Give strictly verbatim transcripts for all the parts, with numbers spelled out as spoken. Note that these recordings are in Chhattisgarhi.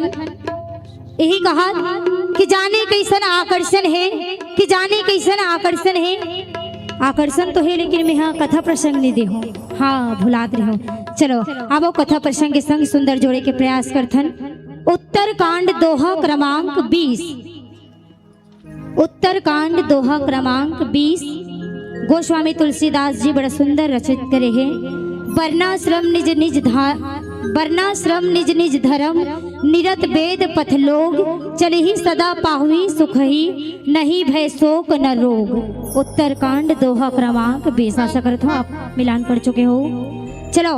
यही कहा कि जाने कैसन आकर्षण है, कि जाने कैसन आकर्षण है। आकर्षण तो है, लेकिन मैं हाँ कथा प्रसंग नहीं दे हूँ। हाँ, भुलात रहे हूँ। चलो, अब वो कथा प्रसंग के संग सुंदर जोड़े के प्रयास करथन। उत्तरकांड दोहा क्रमांक बीस। उत्तरकांड दोहा क्रमांक बीस। गोस्वामी तुलसीदास जी बड़ा सुंदर रचित करे हे। वर्णाश्रम निज निज धा-, वर्णाश्रम निज निज धर्म, निरत वेद पथ लोग, चलही सदा पाहुही सुखही, नहीं भय शोक न रोग। उत्तरकांड दोहा क्रमांक बीस। आशा करत हूँ आप मिलान कर चुके हो। चलो,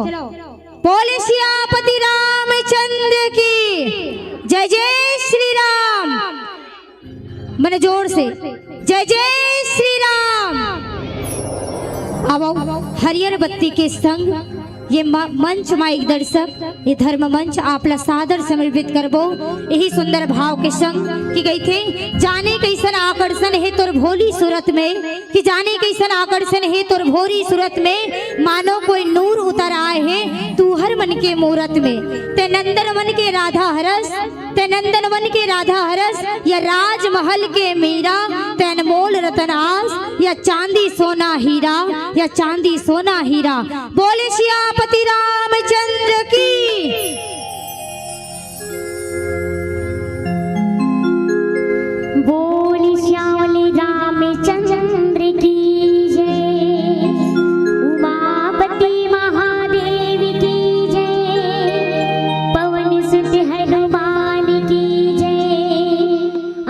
बोले सियापति रामचंद्र की जय। जय श्री राम। मन जोर से, जय जय श्री राम। अब हरियर बत्ती के संग ये म-, मंच माइक दर्शक, ये धर्म मंच आप ला सादर समर्पित करबो। यही सुंदर भाव के संग कि कहिथे, जाने कैसन आकर्षण है तोर भोली सूरत में, कि जाने कैसन आकर्षण है तोर भोली सूरत में, मानो कोई नूर उतर आए है तू हर मन के मूरत में। ते नंदन वन के राधा हरस, ते नंदन वन के राधा हरस, या राजमहल के मीरा, ते अनमोल रतन आस, या चांदी सोना हीरा, या चांदी सोना हीरा। बोले सियापति रामचंद्र की। बोल श्यामल रामचंद्र की जय, उमापति महादेव की जय, पवन सुत हनुमान की जय,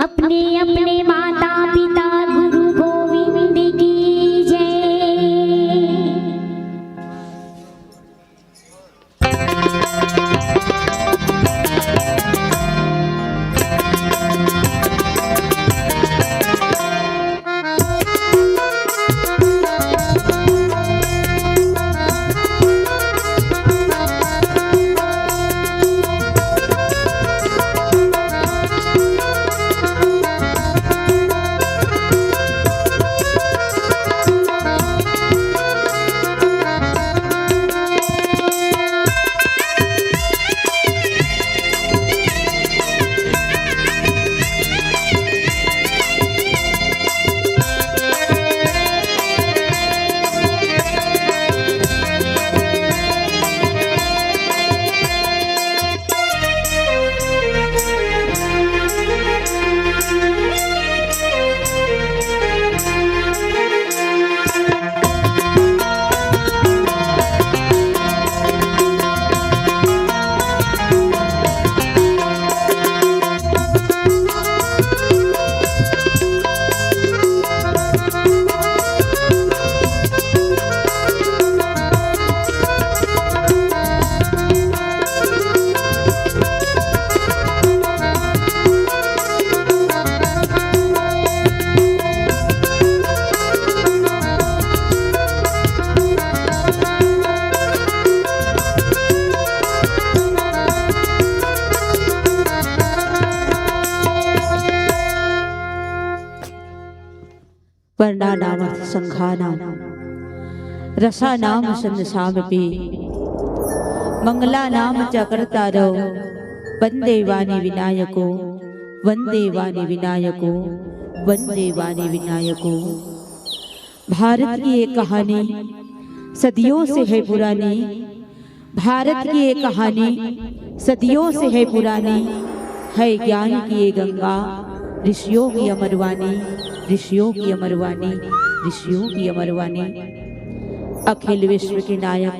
अपने अपने माता पिता गुरु गोविंद की जय। वर्णानामर्थ संघानां रसानाम संसामपि मंगलानाम च कर्तारौ वंदे वाणी विनायको, वंदे वाणी विनायको, वंदे वाणी विनायको। भारत की एक कहानी सदियों से है पुरानी, भारत की एक कहानी सदियों से है पुरानी, है ज्ञान की ये गंगा, ऋषियों की अमरवाणी, ऋषियों की अमरवाणी, ऋषियों की अमरवाणी। अखिल विश्व के नायक,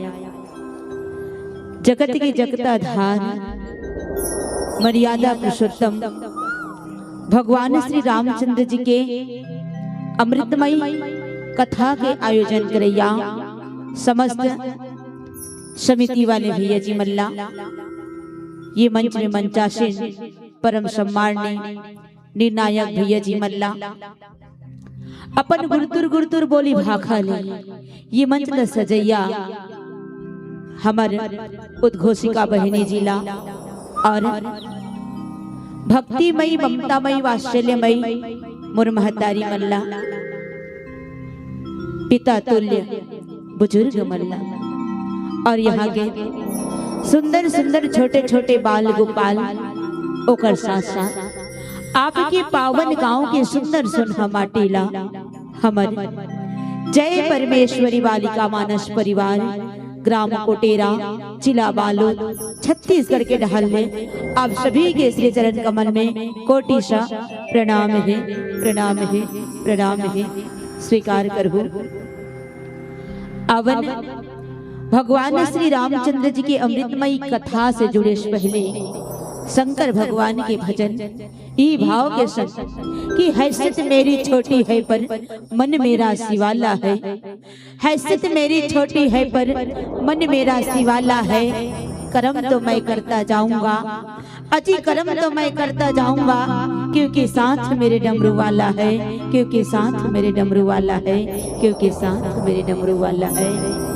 जगत के जगताधार, मर्यादा पुरुषोत्तम भगवान श्री रामचंद्र जी के अमृतमय कथा के आयोजन करैया समस्त समिति वाले भैया जी मन ला, ये मंच में मंचासीन परम सम्माननीय निर्णायक भैया जी मन ला, अपन गुरतुर गुरतुर बोली भाखा ले ये मंच ल सजैया हमर उद्घोषिका बहिनी जी ला और भक्तिमयी, ममतामयी, वात्सल्यमयी मोर महतारी मन ला, पिता तुल्य बुजुर्ग मन ला, और यहाँ के सुंदर सुंदर छोटे छोटे बाल गोपाल ओकर साथ साथ आपके पावन गांव के सुंदर सुनहा माटी ला हमर जय परमेश्वरी बालिका मानस परिवार, ग्राम कोटेरा, जिला बालोद, छत्तीसगढ़ के डहर ले आप सभी के श्री चरण कमल में कोटि सा प्रणाम हे, प्रणाम हे, प्रणाम हे। स्वीकार करहू। अवन भगवान श्री रामचंद्र जी के अमृतमयी कथा से जुड़े से पहले शंकर भगवान के भजन ई भाव के संग कि हैसियत मेरी छोटी है पर मन मेरा शिवाला है, हैसियत मेरी छोटी है पर मन मेरा शिवाला है, कर्म तो मैं करता जाऊंगा, अजी कर्म तो मैं करता जाऊंगा, क्योंकि साथ मेरे डमरू वाला है, क्योंकि साथ मेरे डमरू वाला है, क्योंकि साथ मेरे डमरू वाला है।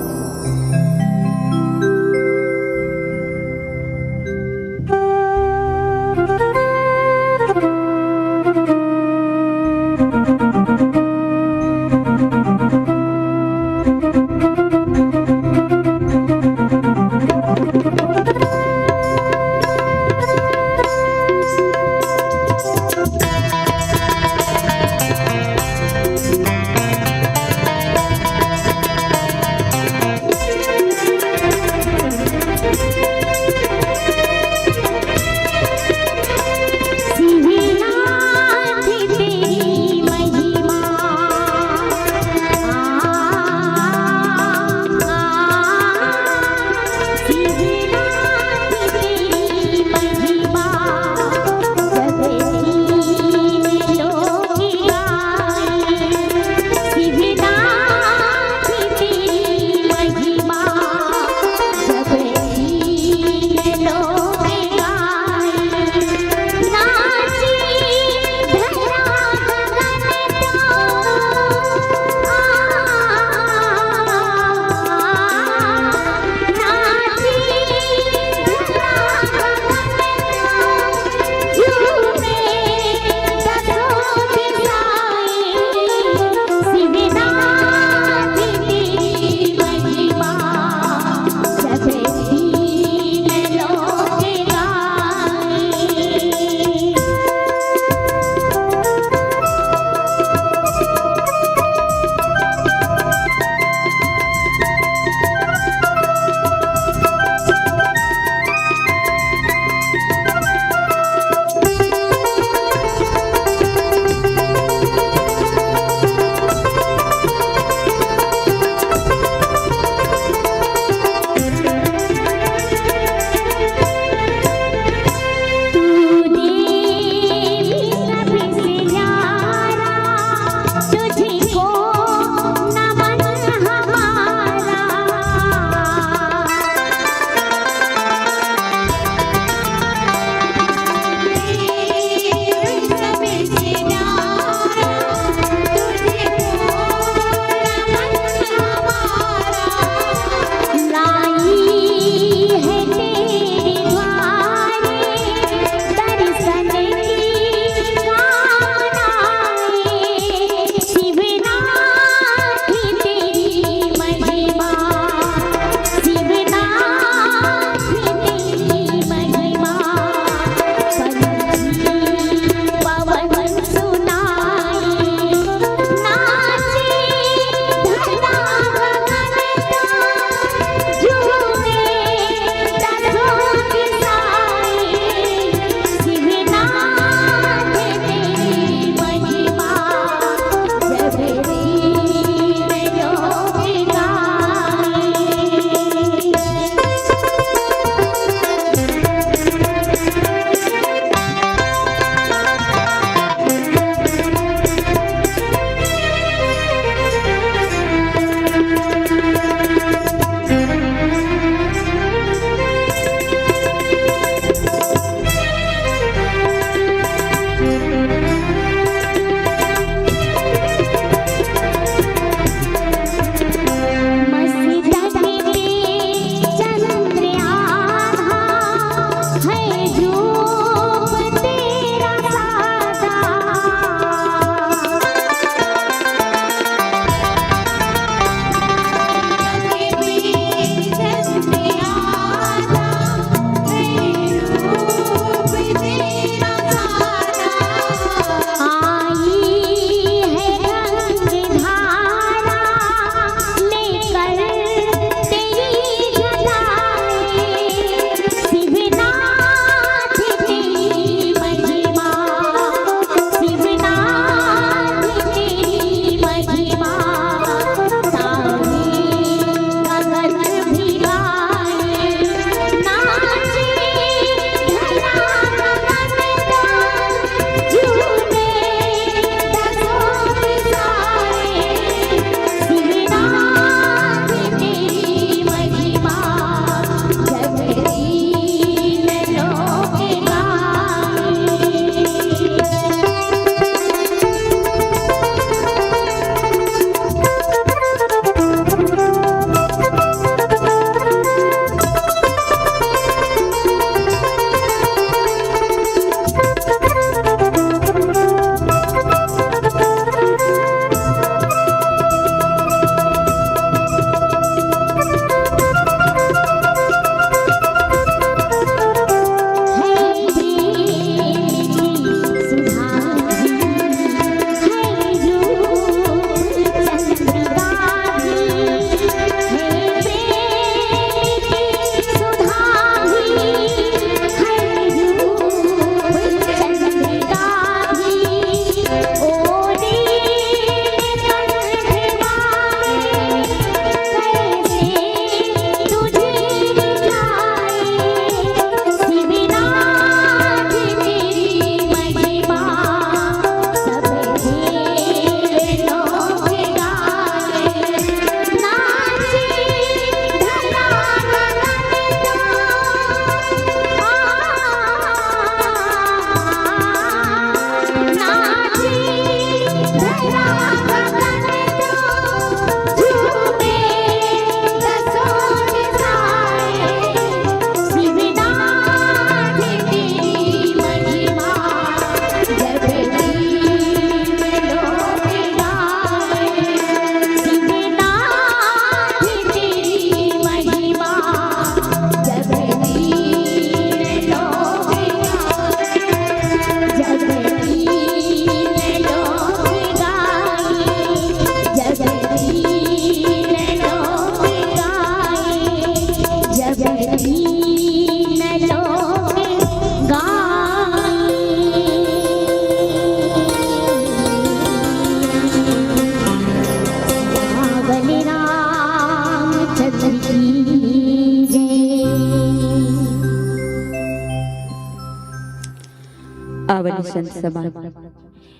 आवन संत समाज,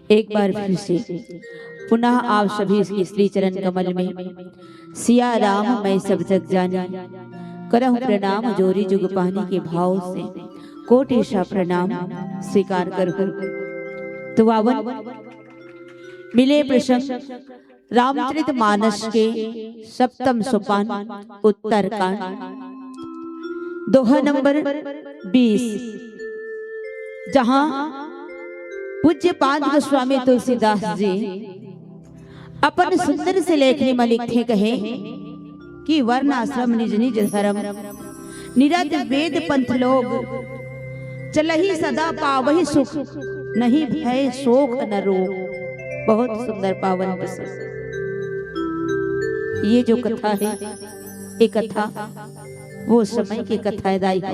एक बार फिर से पुनः आप सभी के श्री चरण कमल में सिया राम मैं सब जग जानी, करहु प्रणाम जोरी जुग पानी के भाव से कोटि सा प्रणाम स्वीकार करहु। तो आवन मिले प्रसंग रामचरित मानस के सप्तम सोपान उत्तरकांड, दोहा नंबर बीस, जहां पूज्य पाद गोस्वामी तुलसीदास जी अपन सुंदर से लेखनी में लिखथे कहे कि वर्ण आश्रम निज निज धर्म, निरत वेद पंथ लोग, चलहि सदा पावहि सुख, नहीं भय शोक न रोग। बहुत सुंदर पावन प्रसंग। ये जो कथा है, ये कथा वो समय के कथा है दाई हो,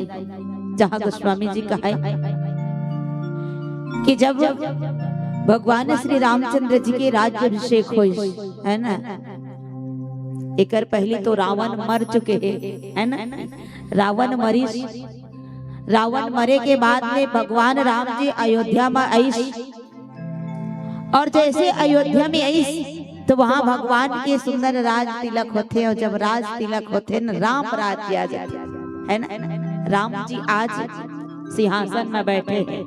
जहाँ गोस्वामी जी कहा है कि जब भगवान श्री रामचंद्र जी के राज्य अभिषेक होइस, है ना, एकर पहले तो रावण मर चुके हैं, है ना, रावण मरिस। रावण मरे के बाद में भगवान राम जी अयोध्या में आइस, और जैसे अयोध्या में आइस तो वहां भगवान के सुंदर राज तिलक होथे, और जब राज तिलक होथे न, राम राज्य आ जाथे, है ना, राम जी आज सिंहासन में बैठे हैं।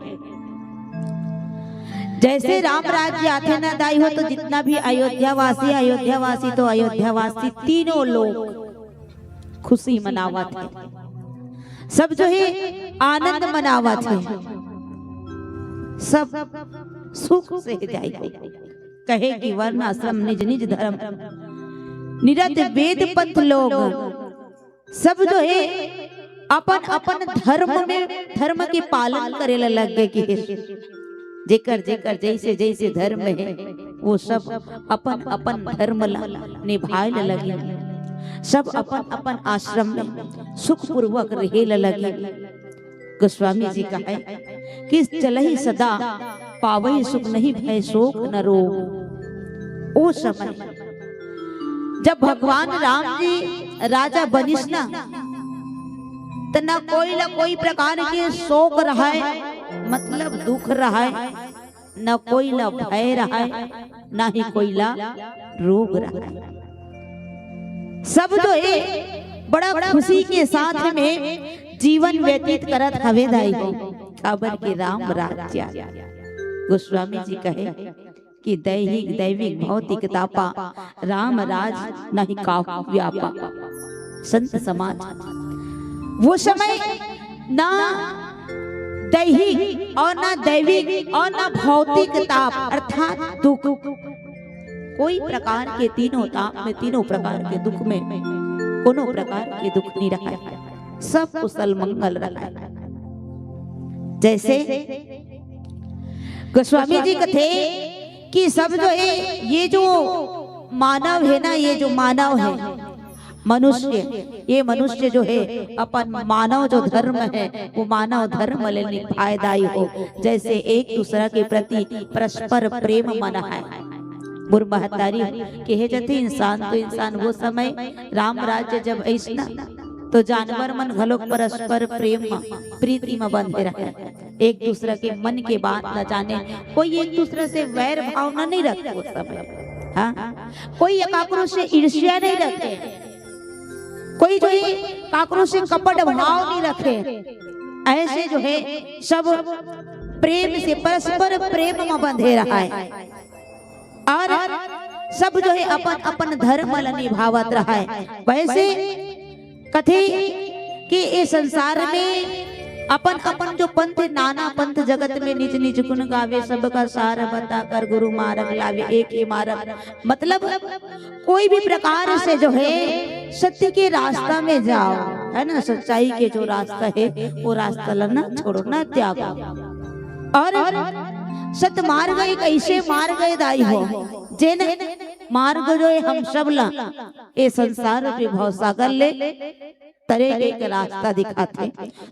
जैसे राम राज्य आथे ना दाई हो, तो जितना भी अयोध्या वासी, अयोध्या वासी तो अयोध्या वासी तीनों लोग खुशी मनावत है, सब जो है आनंद मनावत है, सब सुख से जाए। कहे कि वर्ण आश्रम निज निज धर्म, निरत वेद पंथ लोग, सब जो है अपन अपन धर्म में, धर्म के पालन करे ला लग गए कि हे, जेकर जेकर जैसे जैसे धर्म है, वो सब अपन अपन धर्म ला निभाए ला लगे, सब अपन अपन आश्रम में सुखपूर्वक रहे ला लगे। गोस्वामी जी कहे कि चलहि सदा पावहि सुख, नहीं भय शोक न रोग। ओ समय जब भगवान राम जी राजा बनिस ना, त न कोई ला कोई प्रकार के शोक रहय, मतलब दुख रहय, न कोई ला भय रहय, न ही कोई ला रोग रहय। सब जो है बड़ा खुशी के साथ में जीवन व्यतीत करत हवे दाई हो, काबर के राम राज्य। गोस्वामी जी कहे कि दैहिक दैविक भौतिक तापा, राम राज नहीं काहू व्यापा। संत समाज, वो समय ना दैहिक और ना दैविक और ना भौतिक ताप अर्थात दुख, कोई प्रकार के तीनों ताप में, तीनों प्रकार के दुख में कोनो प्रकार के दुख नहीं रहय, सब कुशल मंगल रहय। जैसे गोस्वामी जी कथे कि सब जो है, ये जो मानव है ना, ये जो मानव है, मनुष्य, ये मनुष्य जो है अपन मानव जो धर्म है, वो मानव धर्म ले निभाए दाई हो। जैसे एक दूसरा के प्रति परस्पर प्रेम मन है। मोर महतारी कहे जथे, इंसान तो इंसान, वो समय राम राज्य जब अइस ना, तो जानवर मन घलोक परस्पर प्रेम म, प्रीति म बंधे रहय, एक दूसरा के मन के बात न जाने, कोई एक दूसरा से वैर भावना नहीं रखे उस समय। हाँ, कोई काकरो से ईर्ष्या नहीं रखे, कोई जो है काकरो से कपट भाव नहीं रखे। ऐसे जो है सब प्रेम से, परस्पर प्रेम म बंधे रहय और सब जो है अपन अपन धर्म ल निभावत रहय। वैसे कथे कि इस संसार में अपन अपन जो पंथ, नाना पंथ जगत में निज निज गुण गावे, सबका सार बताकर गुरु मार्ग लावे, एक ही मार्ग, मतलब कोई भी प्रकार से जो है सत्य के रास्ता में जाओ, है ना, सच्चाई के जो रास्ता है वो रास्ता ला ना छोड़ो, ना त्यागो। और सत मार्ग एक ऐसे मार्ग है दाई हो, जेन मार्ग जो है हम सब ला ये संसार रूपी भवसागर ले तरे के एक रास्ता दिखाथे।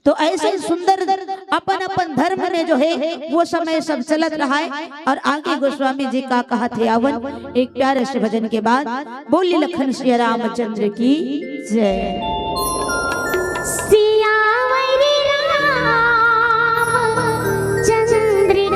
तो ऐसे सुंदर अपन अपन धर्म में जो है वो समय सब चलत रहय। और आगे गोस्वामी जी का कहत हे आवन एक प्यारे से भजन के बाद। बोलिए लखन सिया रामचंद्र की जय। सियावर रामचंद्र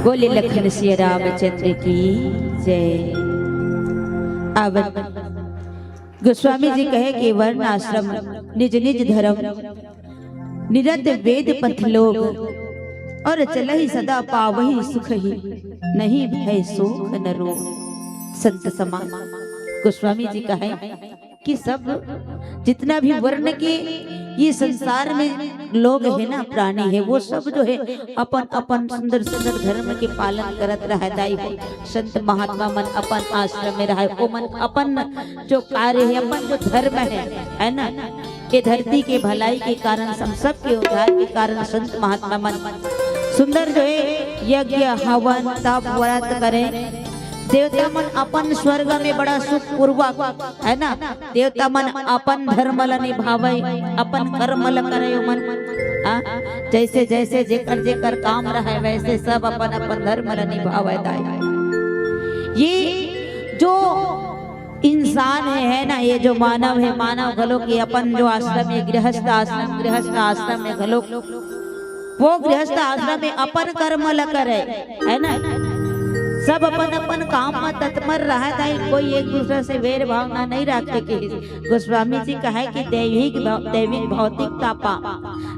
बोले लखन सिया रामचंद्र की जय। अब गोस्वामी जी कहे कि वर्ण आश्रम निज निज धर्म, निरत वेद पंथ लोग, और चलहि सदा पावहि सुख ही, नहीं भय शोक न रोग। संत समाज गोस्वामी जी कहे कि सब जितना भी वर्ण के ये संसार में लोग है ना, प्राणी है, वो सब जो है अपन अपन सुंदर सुंदर धर्म के पालन करत रहे। दाई हो, संत महात्मा मन अपन आश्रम में रहे, वो मन अपन जो कार्य है, अपन जो धर्म है, है ना, ये धरती के भलाई के कारण, हम सब के उद्धार के कारण संत महात्मा मन सुंदर जो है यज्ञ, हवन, तप, व्रत करे। देवता मन अपन स्वर्ग में बड़ा सुख पूर्वक, है ना, देवता मन अपन धर्म ल निभावे, अपन कर्म ल करे। ओमन, हाँ, जैसे जैसे जेकर जेकर काम रहे, वैसे सब अपन अपन धर्म ल निभावे। दाई, ये जो इंसान है, है ना, ये जो मानव है, मानव घलो के अपन जो आश्रम है, गृहस्थ आश्रम, गृहस्थ आश्रम में घलो वो गृहस्थ आश्रम में अपन कर्म ल करे, है ना, सब अपन अपन काम में तत्पर रहे। दाई, कोई एक दूसरा से वैर भावना नहीं रखे के। गोस्वामी जी कहे कि दैविक भौ-, दैविक भौतिक तापा,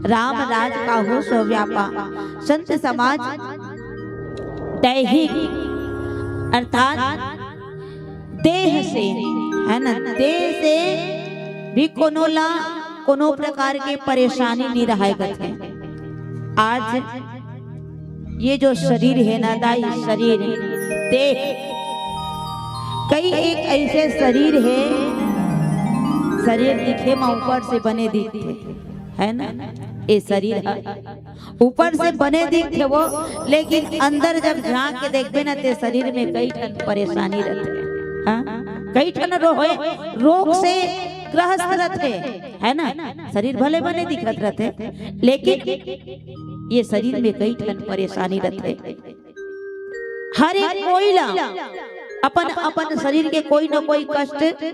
राम राज काहू सो व्यापा। संत समाज दैहिक अर्थात देह से, है ना, देह से भी कोनो ला कोनो प्रकार के परेशानी नहीं रहे कथे। आज ये जो शरीर है ना दाई, शरीर, देह, कई एक ऐसे शरीर है, शरीर दिखे में ऊपर से बने दिखते, है ना, ये शरीर है ऊपर से बने दिखथे वो, लेकिन अंदर जब झांक के देखबे ना, ते शरीर में कई ठन परेशानी रथे, हाँ, कई ठन रो-, रोग से ग्रस्त रथे, है ना। शरीर भले बने दिखत रथे, लेकिन ये शरीर में कई ठन परेशानी रथे। हर एक कोई ला अपन अपन शरीर के कोई ना कोई कष्ट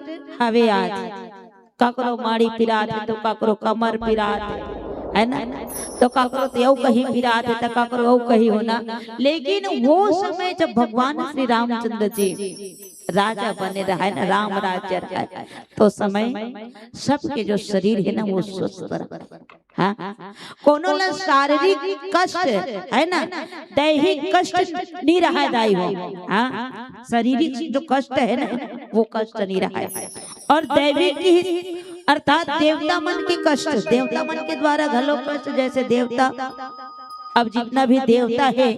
हवे। आज काकरो माड़ी पिरात हे, तो काकरो कमर पिरात हे, है ना? तो काकरो तो यऊ कहीं पिरात हे, तो काकरो यऊ कहीं होना। लेकिन वो समय जब भगवान श्री रामचंद्र जी राजा बने रहे ना, राम राज्य रहे, तो समय सबके जो शरीर है ना, वो स्वस्थ रहे। हाँ, कोनो ला शारीरिक कष्ट, है ना, दैहिक कष्ट नहीं रहा दाई हो। हाँ, शारीरिक जो कष्ट है ना, वो कष्ट नहीं रहा है। और दैविक की, अर्थात देवता मन के कष्ट, देवता मन के द्वारा घलो कष्ट, जैसे देवता, अब जितना भी देवता है,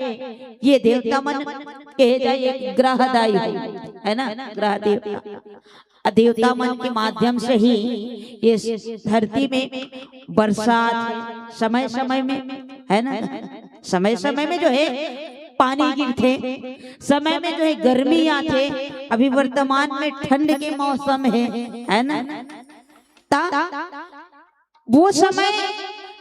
ये देवता मन कहे जाए, एक ग्रह दाई हो, है ना, ग्रह देवता। देवता मन के माध्यम से ही ये धरती में बरसात, समय समय में, है ना, समय समय में जो है पानी गिरथे, समय में जो है गर्मी आथे। अभी वर्तमान में ठंड के मौसम है, है ना? ता वो समय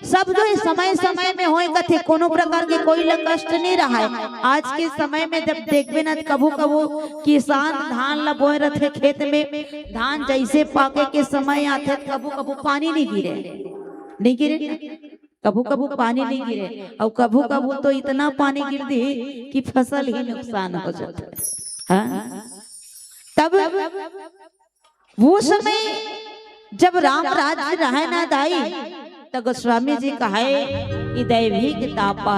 सब जो है समय समय में होए कथे, कोनो प्रकार के कोई ला कष्ट नहीं रहा है। आज के समय में जब देखबे ना, कभू कभू किसान धान ला बोए रथे खेत में, धान जैसे पाके के समय आथे, कभू कभू पानी नहीं गिरे, नहीं गिरे, कभू कभू पानी नहीं गिरे, और कभू कभू तो इतना पानी गिर दी कि फसल ही नुकसान हो जाता है। हाँ, तब वो समय जब राम राज्य रहे ना दाई, त गोस्वामी जी कहे कि दैविक तापा,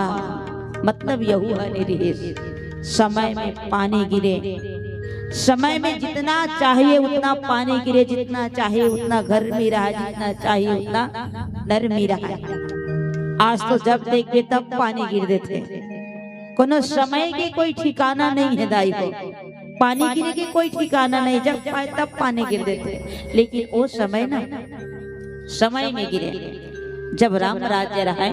मतलब यहू हने रिहिस, समय में पानी गिरे, समय में जितना चाहिए उतना पानी गिरे, जितना चाहिए उतना गर्मी रहा, जितना चाहिए उतना नरमी रहा। आज तो जब देखबे तब पानी गिर देथे, कोनो समय के कोई ठिकाना नहीं है दाई हो। पानी गिरे के कोई ठिकाना नहीं, जब पाए तब पानी गिर देथे। लेकिन वो समय ना, समय में गिरे, जब राम राज्य रहे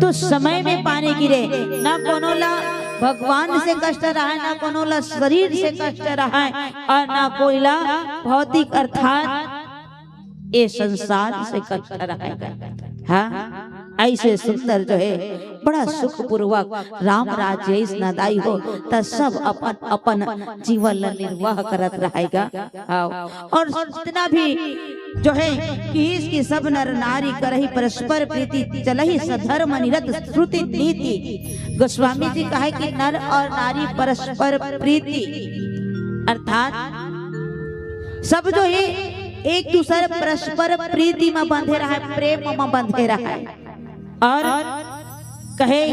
तो समय में पानी गिरे। ना कोनो ला भगवान से कष्ट रहे, ना कोनो ला शरीर से कष्ट रहे, और ना कोई ला भौतिक अर्थात ये संसार से कष्ट रहे। हाँ, ऐसे सुंदर जो है बड़ा सुखपूर्वक राम राज्य अइसना दाई हो, त सब अपन अपन जीवन ल निर्वाह करत रहेगा। हाँ, और जितना भी जो है कि इसकी सब नर नारी करही परस्पर प्रीति, चलही सधर्म निरत श्रुति नीति। गोस्वामी जी कहे कि नर और नारी परस्पर प्रीति अर्थात सब जो है एक दूसर परस्पर प्रीति म बंधे रहय, प्रेम म बंधे रहय। और कहे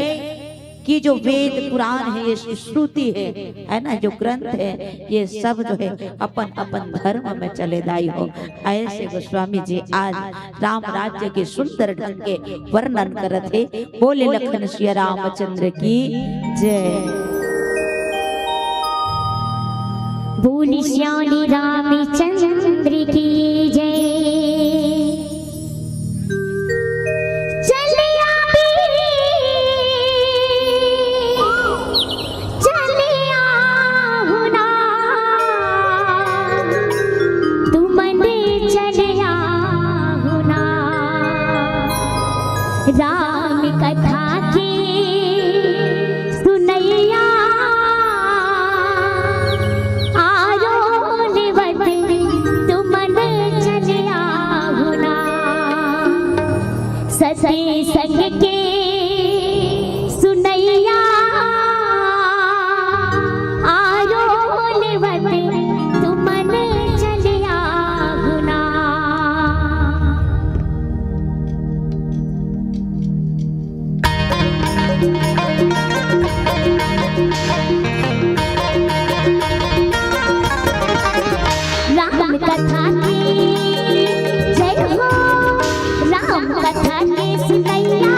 कि जो वेद पुराण है, ये श्रुति है, है ना, जो ग्रंथ है, ये सब जो है अपन अपन धर्म में चले दाई हो। ऐसे गोस्वामी जी आज राम राज्य के सुंदर ढंग के वर्णन करत हे। बोले लखन सिया रामचंद्र की जय। बोले सियाने रामचंद्र की जय। चलिया भी चलिया हुना, तुमन चलिया हुना। राम कथा के सुनैया आरो लेवत तुमन चलिया हुना। सती संग के सुनैया आरो लेवत तुमन चलिया हुना। राम कथा की जय हो, राम कथा के सुनैया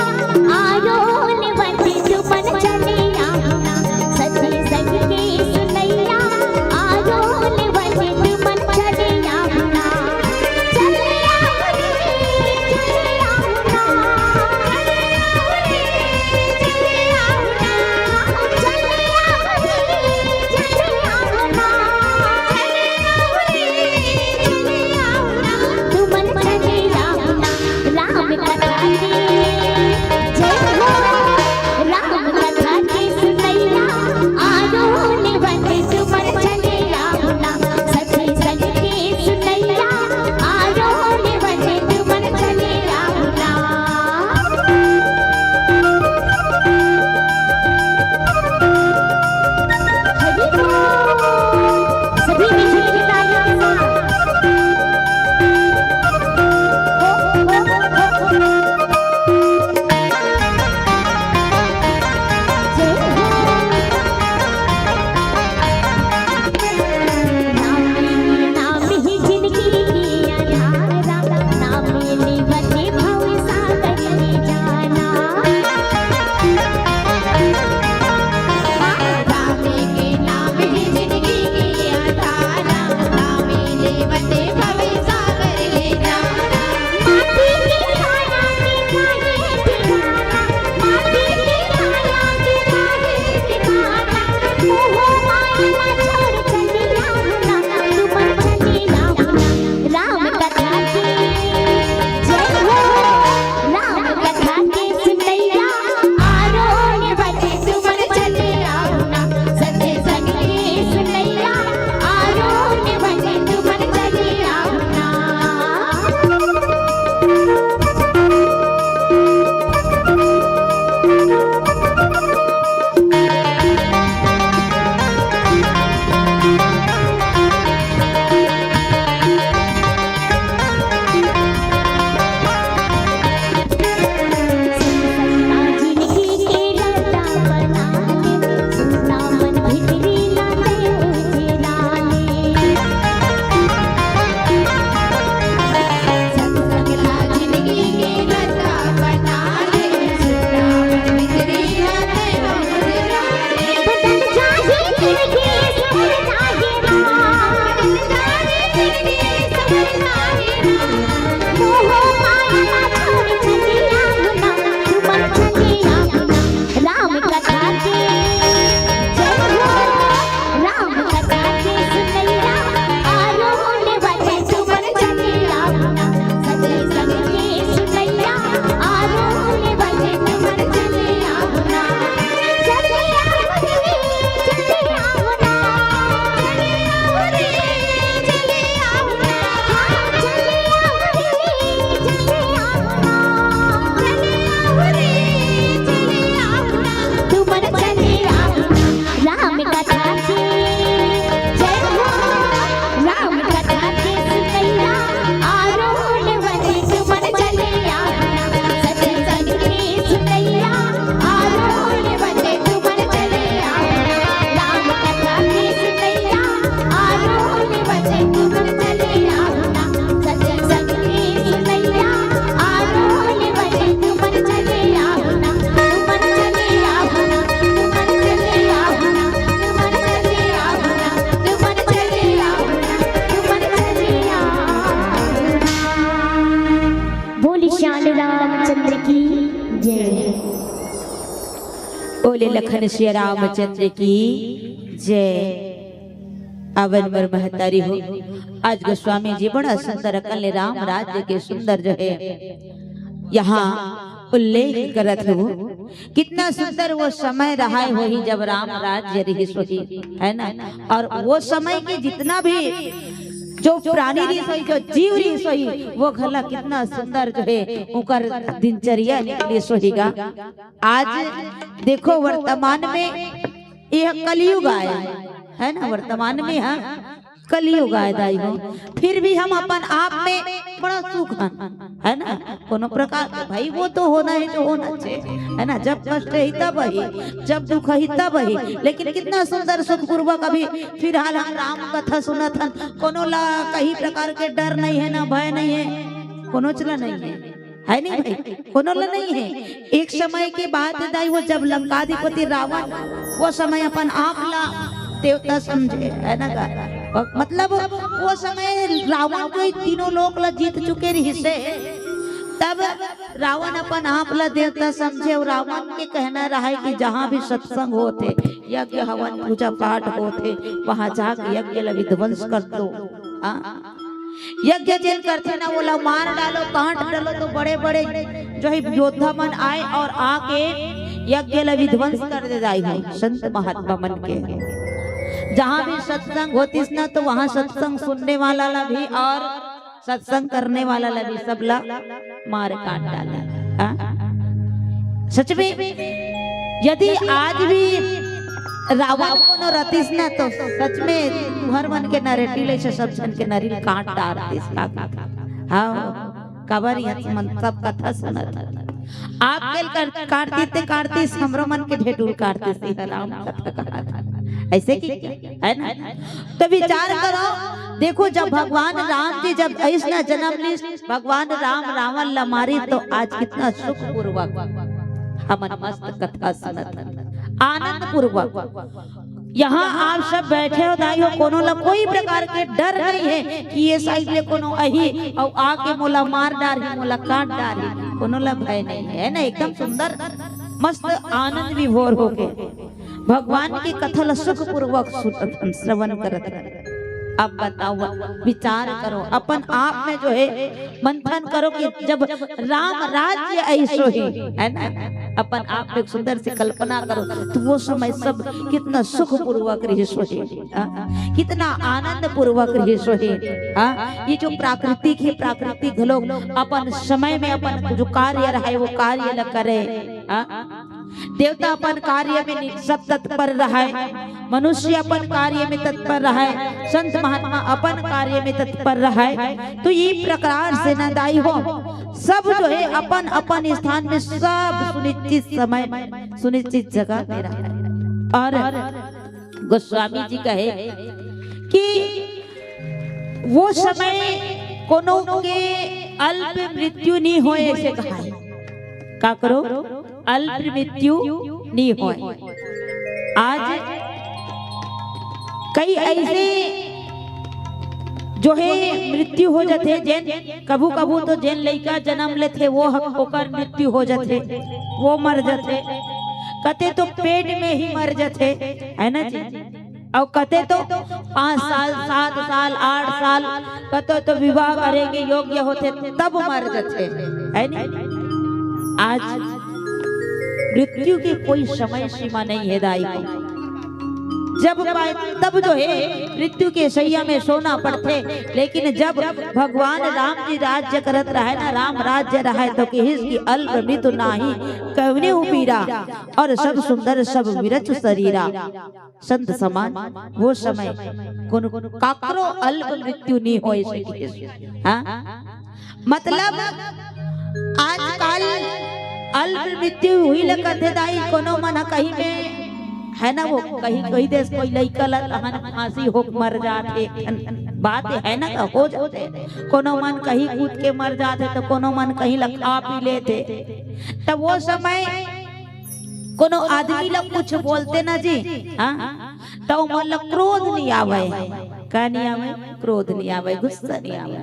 लखन सिया रामचंद्र की जय। अवन मोर महतारी हो, आज गोस्वामी जी बड़ा सुंदर अकन ले राम राज्य के सुंदर जो है यहाँ उल्लेख करत हे वो। कितना सुंदर वो समय रहाय होही जब राम राज्य रहिस होही, है ना? और वो समय के जितना भी जो प्राणी रहिस होही, जो जीव रहिस होही, वो घला कितना सुंदर जो है ओकर दिनचर्या निकलिस होही गा। आज देखो वर्तमान में यह कलयुग आय, है ना? वर्तमान में हम कलयुग आय दाई हो, फिर भी हम अपन आप में बड़ा सुख हन, है ना? कोनो प्रकार के भाई वो तो होना है जो होना चाहिए, है ना? जब कष्ट ही तब ही, जब दुख ही तब ही। लेकिन कितना सुंदर सुखपूर्वक अभी फिलहाल हम राम कथा सुनत हन, कोनो ला कहीं प्रकार के डर नहीं है, ना भय नहीं है, कोनो चला नहीं है, है नहीं भाई? कोनो ला नहीं है। एक समय के बात हे दाई हो, जब लंकाधिपति रावण वो समय अपन आप ला देवता समझे, है ना गा? मतलब वो समय रावण जो ई तीनों लोक ला जीत चुके रहिसे, तब रावण अपन आप ला देवता समझे। और रावण के कहना रहा है कि जहाँ भी सत्संग होथे, यज्ञ हवन पूजा पाठ होथे, वहाँ जाके यज्ञ ला विध्वंस कर दो। हाँ? यज्ञ जेन करथे ना, ओला मार डालो, काट डालो, तो बड़े बड़े जो है योद्धा मन आए और आके यज्ञ ला विध्वंस कर दे दाई हो संत महात्मा मन के। जहाँ भी सत्संग होतिस ना, तो वहाँ सत्संग सुनने वाला ला भी और सत्संग करने वाला ला भी, सब ला मार काट डाले। हाँ? सच में यदि आज भी रावण कोनो रतिस ना, तो सच में तुहर मन के नरेटी ले से सब झन के नरिल काट डारतिस। हाँ, काबर ये मन सब कथा सुनत हन। आप के ल कर-, काटती ते काटती, हमरो मन के भेटुल काटती से राम कथा कहा था। ऐसे कि क्या? है ना? तो विचार करो, देखो, जब भगवान राम जी जब ऐसना जन्म ली, भगवान राम रावण ला मारी, तो आज कितना सुखपूर्वक हमन मस्त कथा सुनत हन, आनंद पूर्वक। यहाँ आप सब बैठे हो दाई हो, कोनो ला कोई प्रकार के डर नहीं है कि ये साइड ले कोनो अही और आके मोला मार डारही, मोला काट डारही, कोनो ला भय नहीं है, है ना? एकदम सुंदर मस्त आनंद विभोर होके भगवान की कथा ला सुखपूर्वक सुनत हन, श्रवण करत हन। अब बताओ, विचार करो, अपन आप में जो है मंथन करो कि जब राम राज्य ऐसो ही, है ना, अपन आप में सुंदर से कल्पना करो, तो वो समय सब कितना सुखपूर्वक रहिस होही, हाँ? कितना आनंद पूर्वक रहिस होही, हाँ? ये जो प्राकृतिक है, प्राकृतिक लोग अपन समय में अपन जो कार्य रहे, वो कार्य ल करे, हाँ? देवता अपन कार्य में नि-, सब तत्पर रहे, मनुष्य अपन कार्य में तत्पर रहे, संत महात्मा अपन कार्य में तत्पर रहे। तो ये प्रकार से ना दाई हो, सब जो है अपन अपन स्थान में सब सुनिश्चित समय, सुनिश्चित जगह में रहे। और गोस्वामी जी कहे कि वो समय कोनो के अल्प मृत्यु नहीं होए, ऐसे कहा है। काकरो अल्प मृत्यु नहीं होए। आज कई ऐसे जो है मृत्यु हो जाथे, जेन कभू कभू तो जेन लइका जन्म लेथे वो ह-, ओकर मृत्यु हो जाथे, वो मर जाथे, कते तो पेट में ही मर जाथे, है ना जी? अउ कते तो पाँच साल, सात साल, आठ साल, कते तो विवाह करे के योग्य होथे तब मर जाथे, है नी? आज मृत्यु के कोई समय सीमा नहीं है दाई हो। जब पाए तब जो है मृत्यु के शैया में सोना पड़थे, लेकिन जब भगवान राम जी राज्य करत रहे ना, राम राज्य रहे तो किहिस कि अल्प मृत्यु नाही कवने उपीरा, और सब सुंदर सब विरच शरीरा। संत समाज वो समय कोनो काकरो अल्प मृत्यु नहीं होए सके। हाँ, मतलब आजकल अल्प मृत्यु हुई ल कथे दाई, कोनो मन ह कहीं में, है ना, वो कहीं, कहीं देश कोई लइका ल तहन फांसी होके मर जाथे, बात है ना, तो हो जाथे। कोनो मन कहीं कूद के मर जाथे, तो कोनो मन कहीं ल खा पी लेथे। तब वो समय कोनो आदमी ल कुछ बोलथे ना जी, हाँ, त ओमन ल क्रोध नहीं आवय। का नहीं आवे? क्रोध नहीं आवे, गुस्सा नहीं आवे।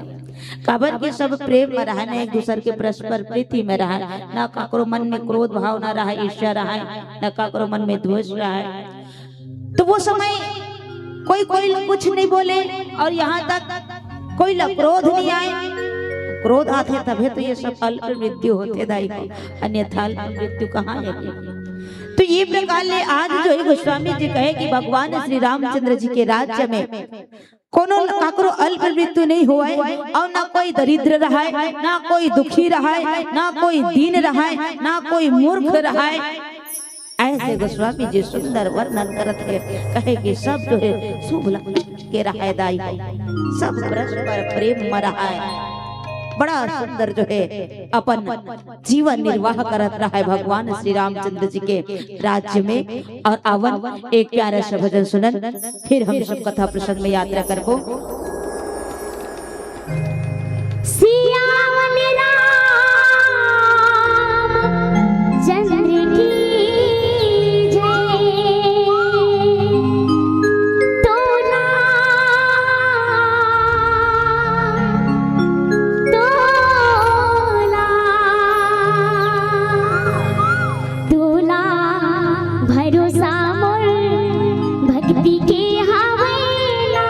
काबर के सब प्रेम में रहन, एक दूसर के परस्पर प्रीति में रहन, ना काकरो मन में क्रोध भावना रहे, ईर्ष्या रहे, ना काकरो मन में द्वेष रहे। तो वो समय कोई कोई ला कुछ नहीं बोले, और यहाँ तक कोई ला क्रोध नहीं आए। क्रोध आथे तभे तो ये सब अल्प मृत्यु होथे दाई हो, अन्यथा अल्प मृत्यु कहाँ है? तो ये प्रकार ले आज जो है गोस्वामी जी कहे कि भगवान श्री रामचंद्र जी के राज्य में कोनो काकरो अल्प मृत्यु नहीं होए, और ना कोई दरिद्र रहे, ना कोई दुखी रहे, ना कोई दीन रहे, ना कोई मूर्ख रहे। ऐसे गोस्वामी जी सुंदर वर्णन करत हे, कहे कि सब जो है शुभ लक्षण के रहे दाई, सब परस्पर प्रेम में रहे। बड़ा सुंदर जो है अपन जीवन निर्वाह करत रहे भगवान श्री रामचंद्र जी के राज्य में। और आवन एक प्यारा सा भजन सुनन, फिर हम सब कथा प्रसंग में यात्रा करबो। सियावन राम चंद्र की जय। तोला, तोला, तोला भरोसा मोर भक्ति के हवेला।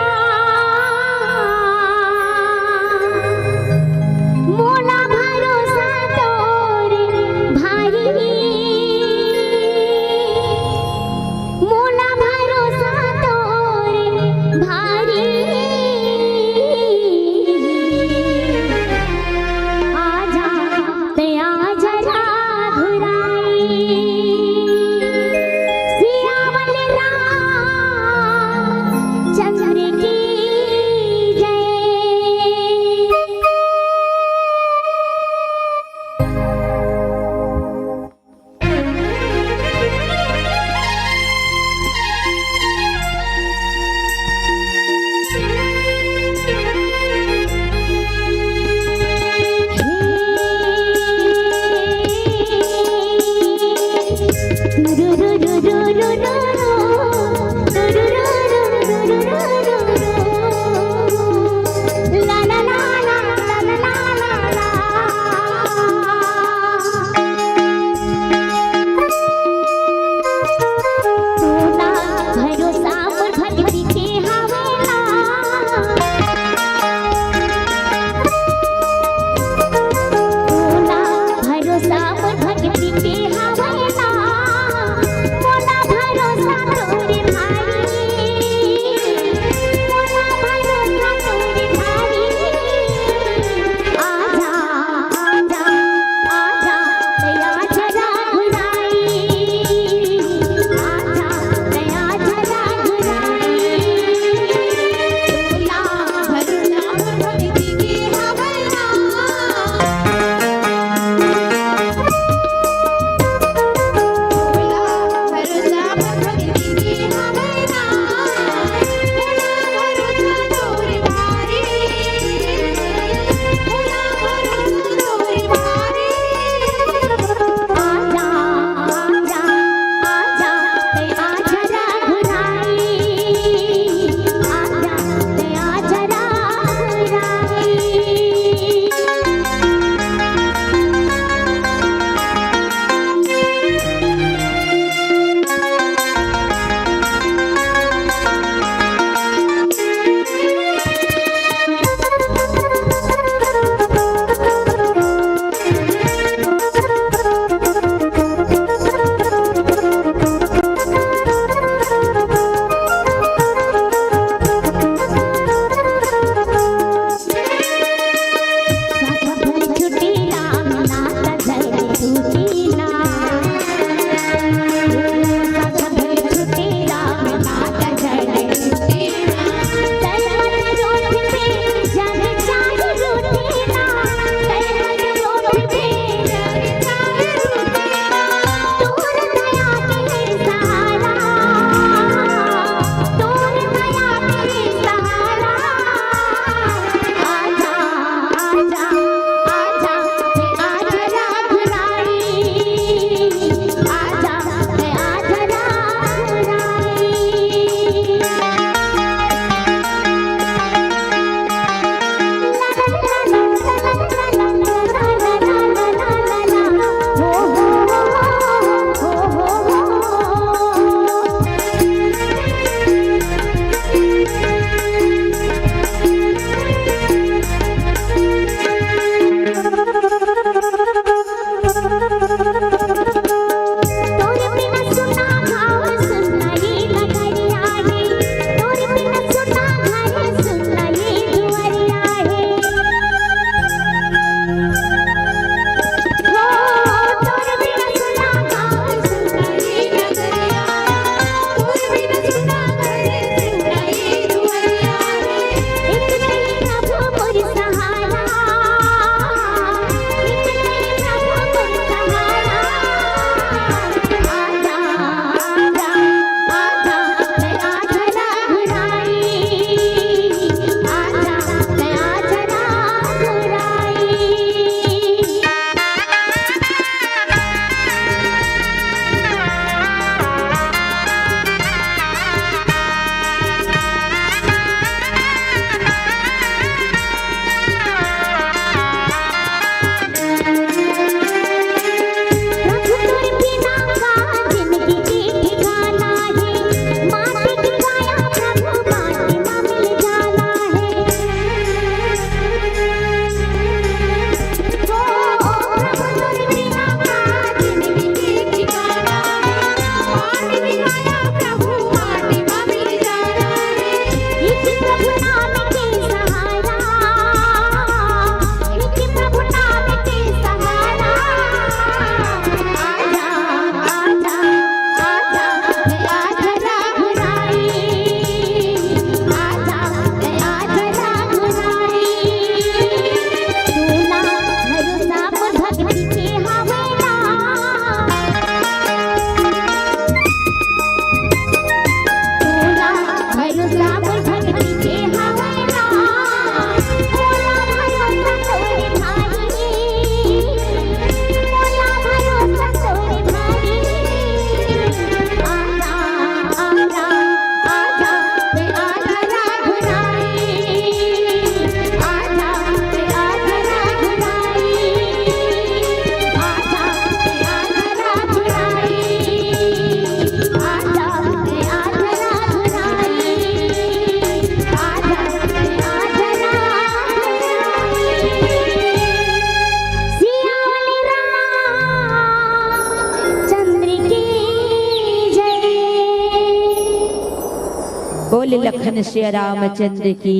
लखन सिया रामचंद्र की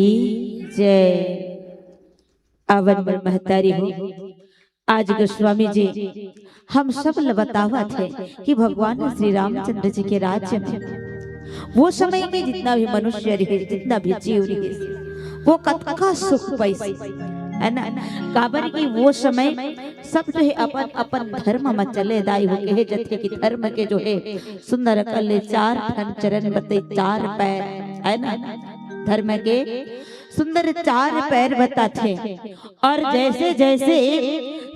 जय। अवन मन महतारी हो, आज गोस्वामी जी हम सब ल बतावत हे कि भगवान श्री रामचंद्र जी के राज्य में वो समय में जितना भी मनुष्य रहे, जितना भी जीव रहे, वो कतका सुख पाइस, है ना? काबर कि वो समय सब जो हे अपन अपन धर्म म चले दाई हो। कहे जथे कि धर्म के जो हे सुंदर कले चार ठन चरण बते चार पैर, है ना? धर्म के सुंदर चार पैर बताथे। और जैसे जैसे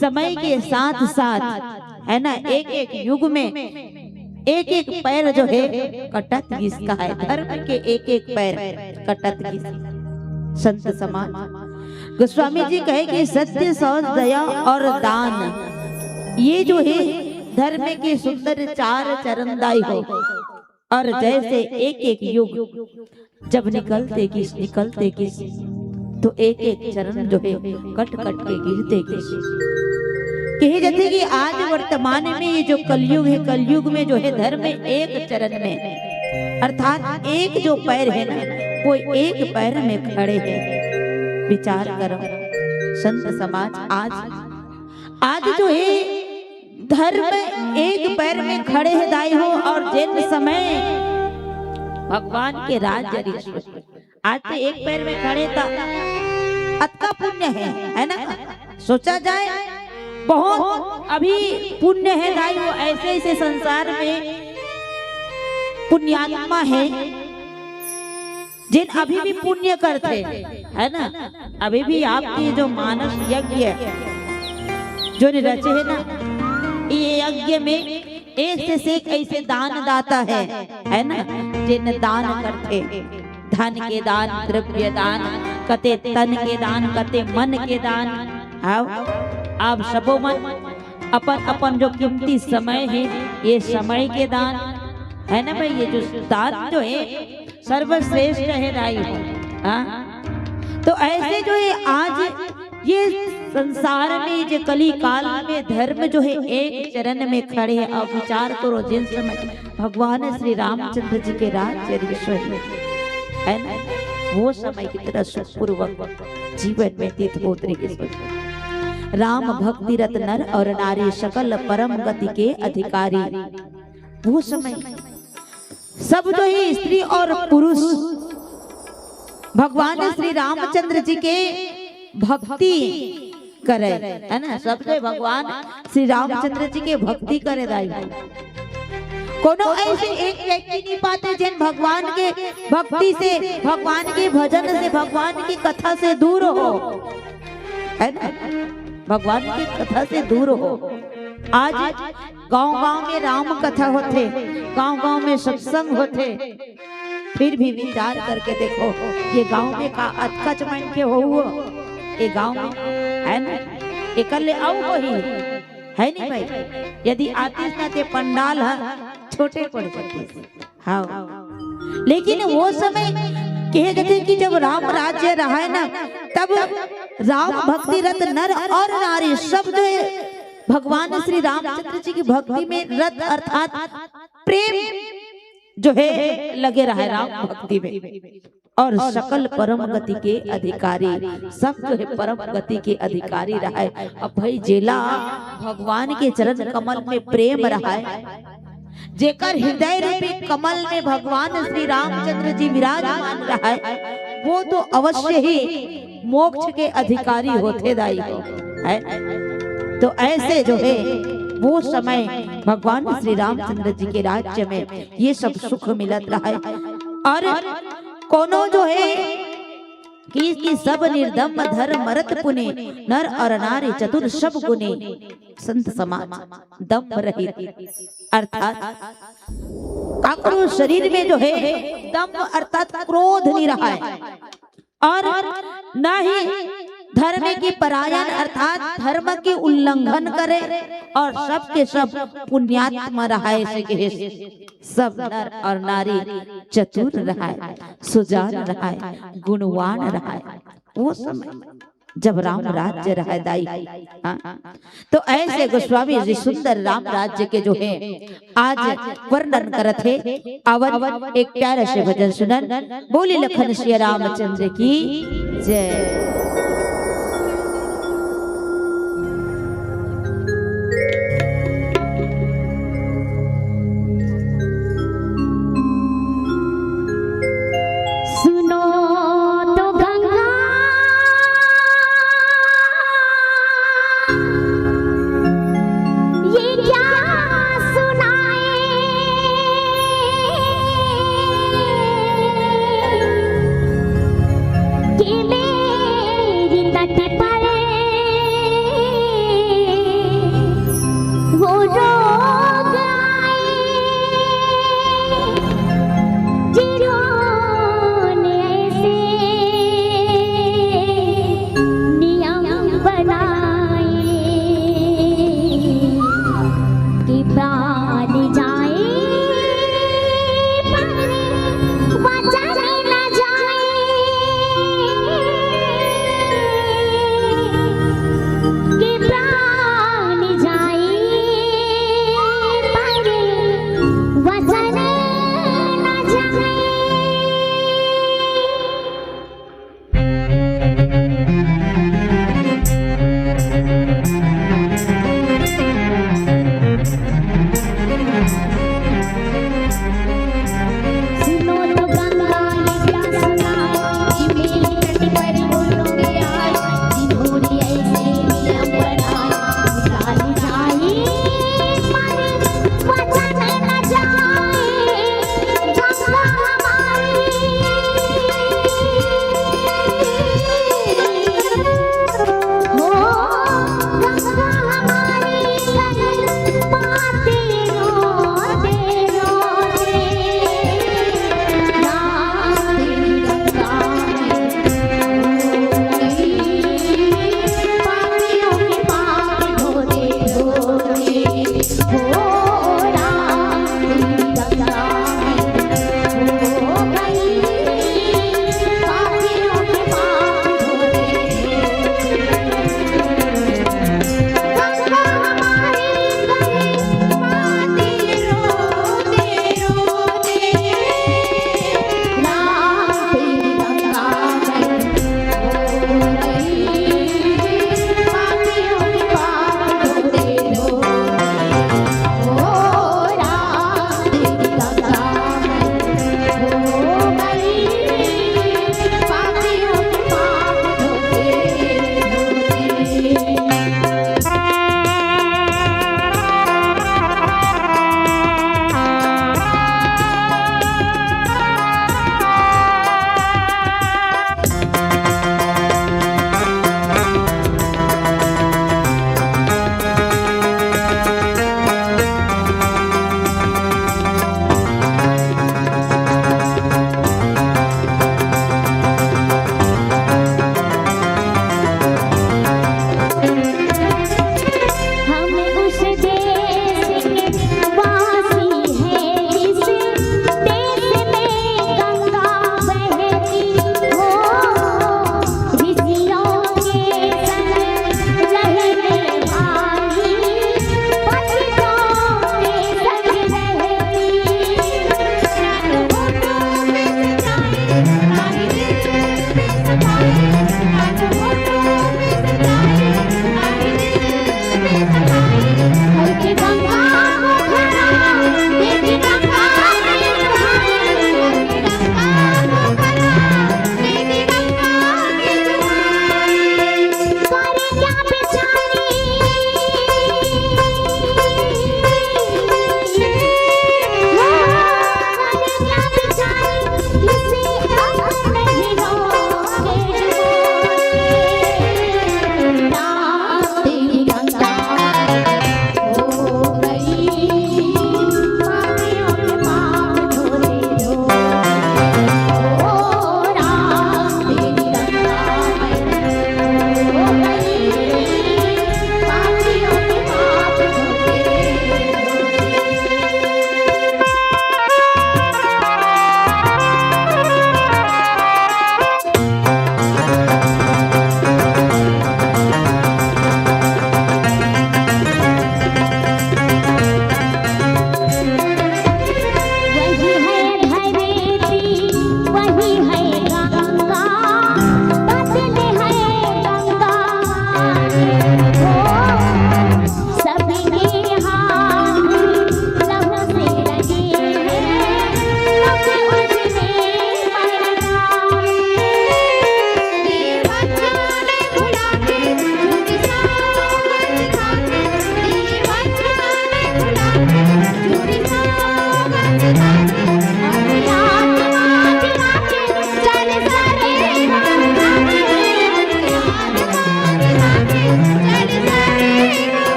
समय के साथ साथ, है ना, एक एक युग में एक एक पैर जो हे कटत गिस, कहे धर्म के एक एक पैर कटत गिस। संत समाज गोस्वामी जी कहे कि सत्य, सौच, दया और दान, ये जो हे धर्म के सुंदर चार चरण दाई हो। और जैसे एक एक युग जब निकलते गिस, निकलते गिस, तो एक एक चरण जो हे कट कट के गिरते गिस। कहे जाथे कि आज वर्तमान में ये जो कलयुग हे, कलयुग में जो हे धर्म एक चरण में, अर्थात एक जो पैर हे ना, वो एक पैर में खड़े हे। विचार करो संत समाज, आज, आज जो हे धर्म एक पैर में खड़े हे दाई हो। और जेन समय भगवान के राज्य रिहिस, आज तो एक पैर में खड़े त अतका पुण्य हे, है ना? सोचा जाए बहुत अभी पुण्य हे दाई हो, ऐसे ऐसे संसार में पुण्यात्मा हे जेन अभी भी पुण्य करथे, है ना? अभी भी आपके जो मानस यज्ञ जो ने रचे हे ना, ये यज्ञ में एक से एक ऐसे दान दाता हे, है ना? जेन दान करथे, धन के दान, द्रव्य दान, कते तन के दान, कते मन के दान। आओ, आप सबो मन अपन अपन जो कीमती समय हे, ये समय के दान, है ना भाई? ये जो दान जो हे सर्वश्रेष्ठ हे दाई हो। हाँ, तो ऐसे जो हे आज ये संसार में, जो कली काल में धर्म जो हे एक चरण में खड़े हे। अब विचार करो, जेन समय भगवान श्री रामचंद्र जी के राज्य रिहिस हे, है ना, वो समय कितना सुखपूर्वक जीवन व्यतीत होत रिहिस हे। राम भक्ति रत नर और नारी, सकल परम गति के अधिकारी। वो समय सब जो हे स्त्री और पुरुष भगवान श्री रामचंद्र जी के भक्ति करे, है ना? सब जो भगवान श्री रामचंद्र जी के भक्ति करे दाई। कोनो ऐसे एक व्यक्ति नहीं पाते जेन भगवान के भक्ति से, भगवान के भजन से, भगवान की कथा से दूर हो, है ना? भगवान की कथा से दूर हो। आज गांव-गांव में राम कथा होथे, गांव-गांव में सत्संग होथे, फिर भी विचार करके देखो, ये गांव में का अतकच मन के हो, ये गांव में, है ना? एकर ले अउ होही, है नहीं भाई? यदि आतिस ना ते पंडाल ह छोटे पड़ जातिस। हाँ, लेकिन वो समय कहे जाथे कि जब राम राज्य रहा हे ना, तब राम भक्ति रत नर और नारी सब जो हे भगवान श्री रामचंद्र जी की भक्ति में रत अर्थात प्रेम जो हे लगे रहा हे राम भक्ति में। और सकल परम गति के अधिकारी, सब जो हे परम गति के अधिकारी रहा हे। अब भाई जेला भगवान के चरण कमल में प्रेम रहा हे, जेकर हृदय रूपी कमल में भगवान श्री रामचंद्र जी विराजमान रहा हे, वो तो अवश्य ही मोक्ष के अधिकारी होथे दाई हो, है? तो ऐसे जो हे वो समय भगवान श्री रामचंद्र जी के राज्य में ये सब सुख मिलत रहा हे। और कोनो जो हे कि, कि सब निर्दम्भ धर मरत पुनि, नर और नारी चतुर सब गुनी। संत समाज दम्भ रहित, अर्थात काकरो शरीर में जो हे दम्भ अर्थात क्रोध नहीं रहा हे, और न ही धर्म की परायण अर्थात धर्म की उल्लंघन करे, और सबके सब पुण्यात्मा रहा हे, ऐसे कहे। सब नर और नारी चतुर रहा हे, सुजान रहा हे, गुणवान रहा हे। वो समय जब राम राज्य रहय दाई। हाँ? तो ऐसे गोस्वामी जी सुंदर राम राज्य के जो है आज वर्णन करत हे। आवन एक प्यारा से भजन सुनन। बोली लखन सिया रामचंद्र की जय। सुनो तो गंगा, ये क्या सुनाए कि मैं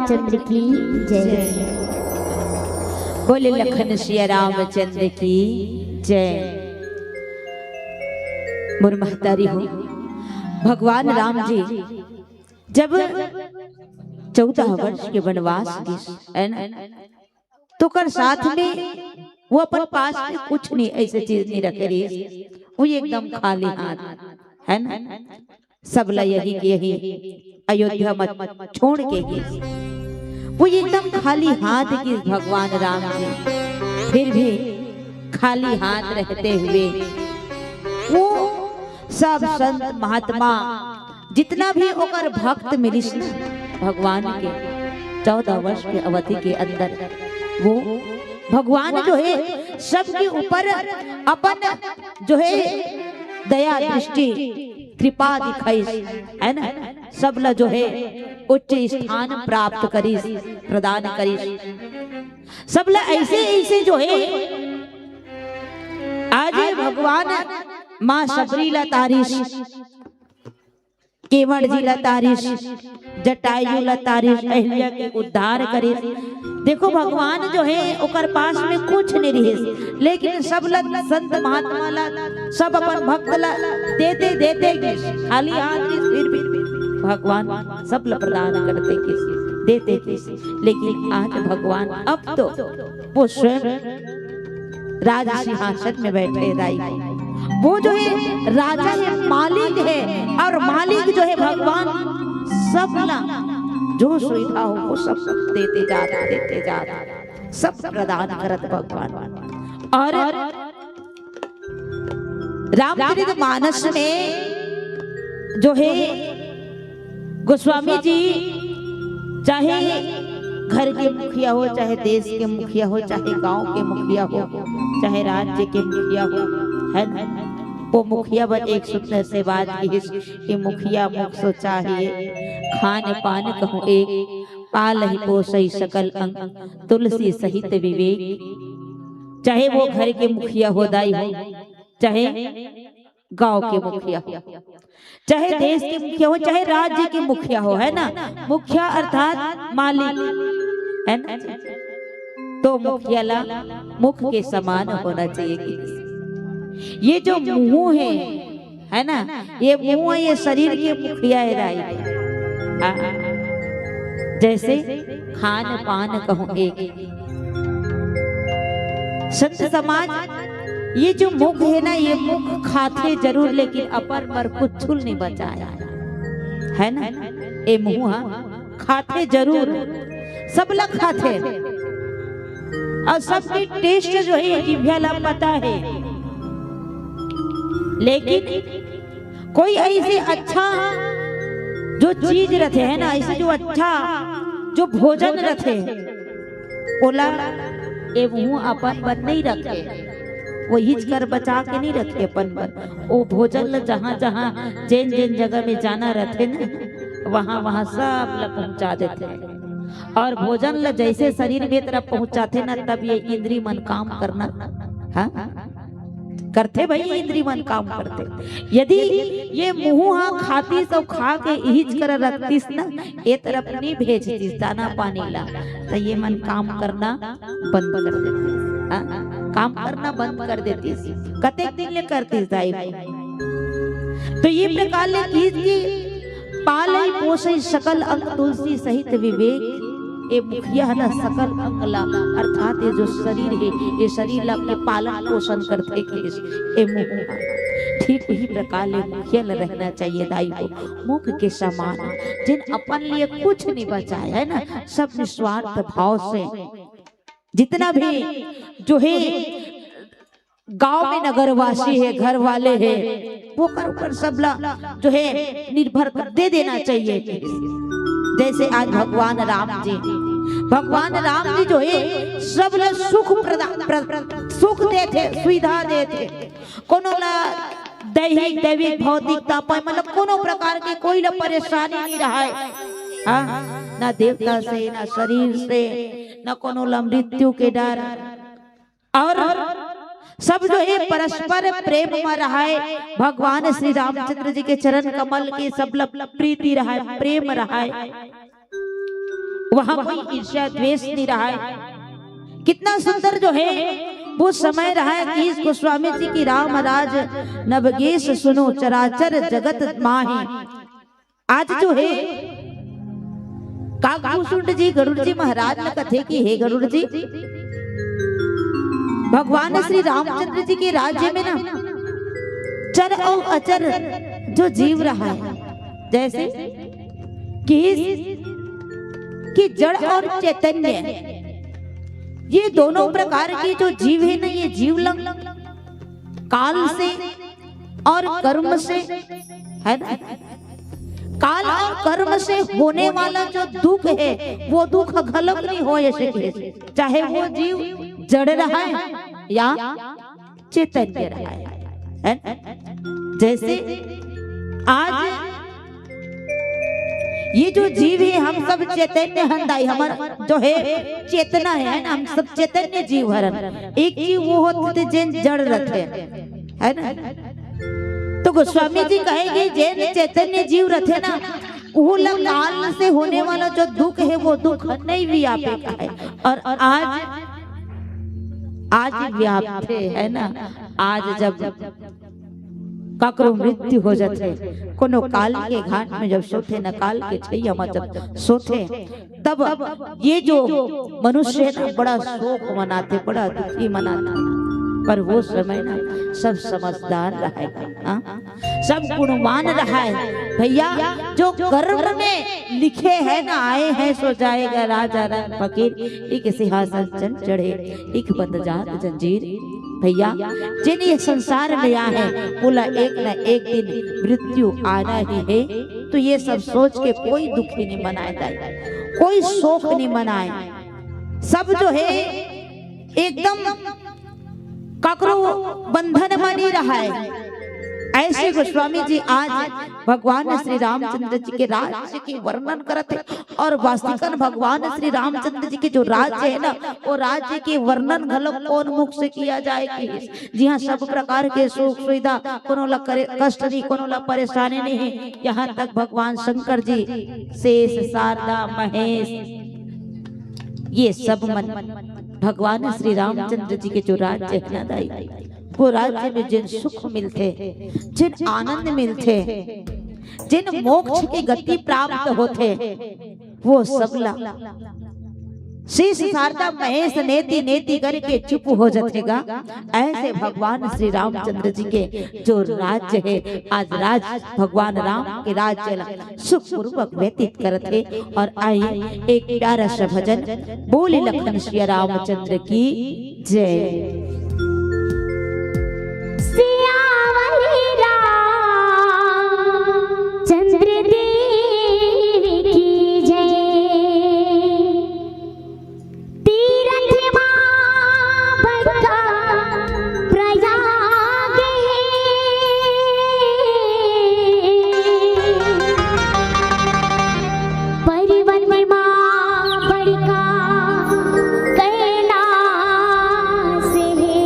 रामचंद्र की जय। बोले लखन सिया रामचंद्र की जय। मोर महतारी हो, भगवान राम जी जब चौदह वर्ष के वनवास गिस, है ना, तो ओकर साथ में वो अपन पास में कुछ नहीं, ऐसे चीज नहीं रखे रहिस। वो एकदम खाली हाथ, है ना, सब ला यही के यही अयोध्या म छोड़ के गिस। वो एकदम खाली हाथ गिस भगवान राम जी, फिर भी खाली हाथ रहते हुए वो सब संत महात्मा जितना भी ओकर भक्त मिलिस ना भगवान के चौदह वर्ष के अवधि के अंदर, वो भगवान जो है सबके ऊपर अपन जो है दया दृष्टि कृपा दिखाइस, है ना, सब ला जो है उच्च स्थान प्राप्त करिस, प्रदान करिस, सब ला ऐसे ऐसे जो है आज भगवान माँ शबरी ला तारिस, केवट जी ला तारिस, जटायु ला तारिस, अहिल्या के उद्धार करिस। देखो भगवान जो है ओकर पास में कुछ नहीं रहिस, लेकिन सब ला संत महात्मा ला, सब अपन भक्त ला देते देते गिस, खाली हाथ गिस, फिर भी भगवान सब ला प्रदान करते गिस, देते गिस। लेकिन आज भगवान अब तो वो स्वयं राज सिंहासन में बैठे दाई। वो जो है राजा है, मालिक है, और मालिक जो है भगवान सब ला जो सुविधा हो वो सब देते जात, देते जात, सब प्रदान करत भगवान। और रामचरित मानस में जो है गोस्वामी जी चाहे घर के मुखिया हो, चाहे देश के मुखिया हो, चाहे गांव के मुखिया हो, चाहे राज्य के मुखिया हो, है ना, वो मुखिया बर एक सुंदर से बात कहिस कि मुखिया मुख सो चाहिए, खान पान कहूँ एक, पालहि पोसहि सकल अंग, तुलसी सहित विवेक। चाहे वो घर के मुखिया हो दाई हो, चाहे गांव के मुखिया हो, चाहे देश के मुखिया हो, चाहे राज्य के मुखिया हो, है ना, मुखिया अर्थात मालिक, है ना, तो मुखिया ला मुख के समान होना चाहिए। ये जो मुंह है, है ना, ये मुंह, ये शरीर के मुखिया है दाई। हाँ। जैसे खान पान कहूँ एक, संत समाज, ये जो मुख है ना, ये मुख खाथे जरूर, लेकिन अपन बर कुछ नहीं बचाया, है ना। ये मुंह खाथे जरूर, सब ला खाथे, और सबकी टेस्ट जो है ये जिभ्या ला पता है, लेकिन कोई ऐसे अच्छा जो चीज रथे है ना, ऐसे जो अच्छा जो भोजन रथे, ओला ए मुंह अपन बर नहीं रखे, वो हिच कर बचा के नहीं रखे अपन बर। वो भोजन ल जहाँ जहाँ जेन जेन जगह में जाना रथे ना, वहाँ वहाँ सब ल पहुँचा देथे। और भोजन ल जैसे शरीर में तरफ पहुँचाथे ना, तब ये इंद्री मन काम करना, हाँ, करथे भाई, इंद्री मन काम करथे। यदि ये मुंह हा खातीस अउ खा के इहिच कर रखतीस ना, ए तरफ नहीं भेजतीस दाना पानी ला, त ये मन काम करना बंद कर देतीस। हाँ? काम करना बंद कर देतीस। कतेक दिन ले करतीस दाई भाई? तो ये प्रकार ले कीज की पालई पोसई सकल अंग तुलसी सहित विवेक। ए मुखिया ह ना सकल अंग ला, अर्थात ये जो शरीर है, ये शरीर ला के पालन पोषण करथे के ए मुंह ह। ठीक वही प्रकार ले मुखिया ला रहना चाहिए दाई हो, मुख के समान, जिन अपन लिए कुछ नहीं बचाए है ना, सब निस्वार्थ भाव से जितना भी जो है गांव में नगरवासी है, घर वाले हैं, वो कर ऊपर सबला जो है निर्भर कर दे देना चाहिए। जैसे आज भगवान राम जी, भगवान राम जी जो है सबला सुख प्रदान, प्र-, सुख देथे, सुविधा देथे। कोनो ला दैहिक, दैविक, भौतिक तापय, मतलब कोनो प्रकार के कोई ला परेशानी नहीं रहाय। हाँ, ना देवता से, ना शरीर से, ना कोनो ला मृत्यु के डर। और सब जो है परस्पर प्रेम में रहाय, भगवान श्री रामचंद्र जी के चरण कमल के सब ल प्रीति रहाय, प्रेम रहाय। वहां कोई ईर्ष्या द्वेष नहीं रहा है। कितना सुंदर जो है वो समय रहा है कि इस गोस्वामी जी की राम राज नवगेश सुनो चराचर जगत माही। आज जो है काकभूषुंड जी गरुड़ जी महाराज ने कथे कि हे गरुड़ जी, भगवान श्री रामचंद्र जी के राज्य में ना चर और अचर जो जीव रहा है, जैसे कि कि जड़ और चैतन्य, ये दोनों प्रकार के जो जीव है ना, ये जीव लंग काल से और कर्म से, है ना, काल और कर्म से होने वाला जो दुख है, वो दुख घलक नहीं हो सके, चाहे वो जीव जड़ रहा है या चैतन्य रहा है, है ना? जैसे आज ये जो जीव है, हम सब चैतन्य हन दाई, हमर जो है चेतना है, है ना, हम सब चैतन्य जीव हरन। एक जीव वो होथे जेन जड़ रथे, है ना? तो गोस्वामी जी कहे कि जेन चैतन्य जीव रथे ना, उहू ला काल से होने वाला जो दुख है, वो दुख नहीं व्यापे का है। और आज, आज व्यापे, है ना? आज जब काकरो मृत्यु हो जाथे, कोनो काल के घाट में जब सोथे न, काल के छैया में जब सोथे, तब ये जो मनुष्य है ना, बड़ा शोक मनाथे, बड़ा दुखी मनाथे। पर वो समय ना सब समझदार रहा है, हाँ? सब गुणवान रहा है भैया। जो कर्म में लिखे है ना, आए हैं सो जाएगा, राजा रंग फकीर, एक सिंहासन चढ़ चढ़े, एक बंद जात जंजीर। भैया, जेन ये संसार में आए हैं, ओला एक न एक दिन मृत्यु आना ही है। तो ये सब सोच के कोई दुखी नहीं मनाए दाई, कोई शोक नहीं मनाए। सब जो है एकदम काकरो बंधन में नहीं रहा है। ऐसे गोस्वामी जी आज भगवान श्री रामचंद्र जी के राज्य के वर्णन करत हे, और वास्तविकन भगवान श्री रामचंद्र जी के जो राज्य है ना, वो राज्य के वर्णन घलो कोन मुख से किया जाए कि जिहाँ सब प्रकार के सुख सुविधा, कोनो ला करे, कष्ट नहीं, कोनो ला परेशानी नहीं। यहाँ तक भगवान शंकर जी शेष, शारदा, महेश, ये सब मन भगवान श्री रामचंद्र जी के जो राज्य है ना दाई, वो राज्य में जिन सुख मिलथे, जिन आनंद मिलथे, जिन मोक्ष की गति प्राप्त होथे, वो सबला शेष, शारदा, महेश नेति नेति करके चुप हो जाथेगा। ऐसे भगवान श्री रामचंद्र जी के जो राज्य है, आज राज भगवान राम के राज्य ला सुखपूर्वक व्यतीत करत हे। और आई एक प्यारा सा भजन, बोले लखन सिया रामचंद्र की जय। सियावर रामचंद्र देव की जय। तीरथ माँ बड़का प्रयाग है, पर्वत माँ बड़का कैलाश है।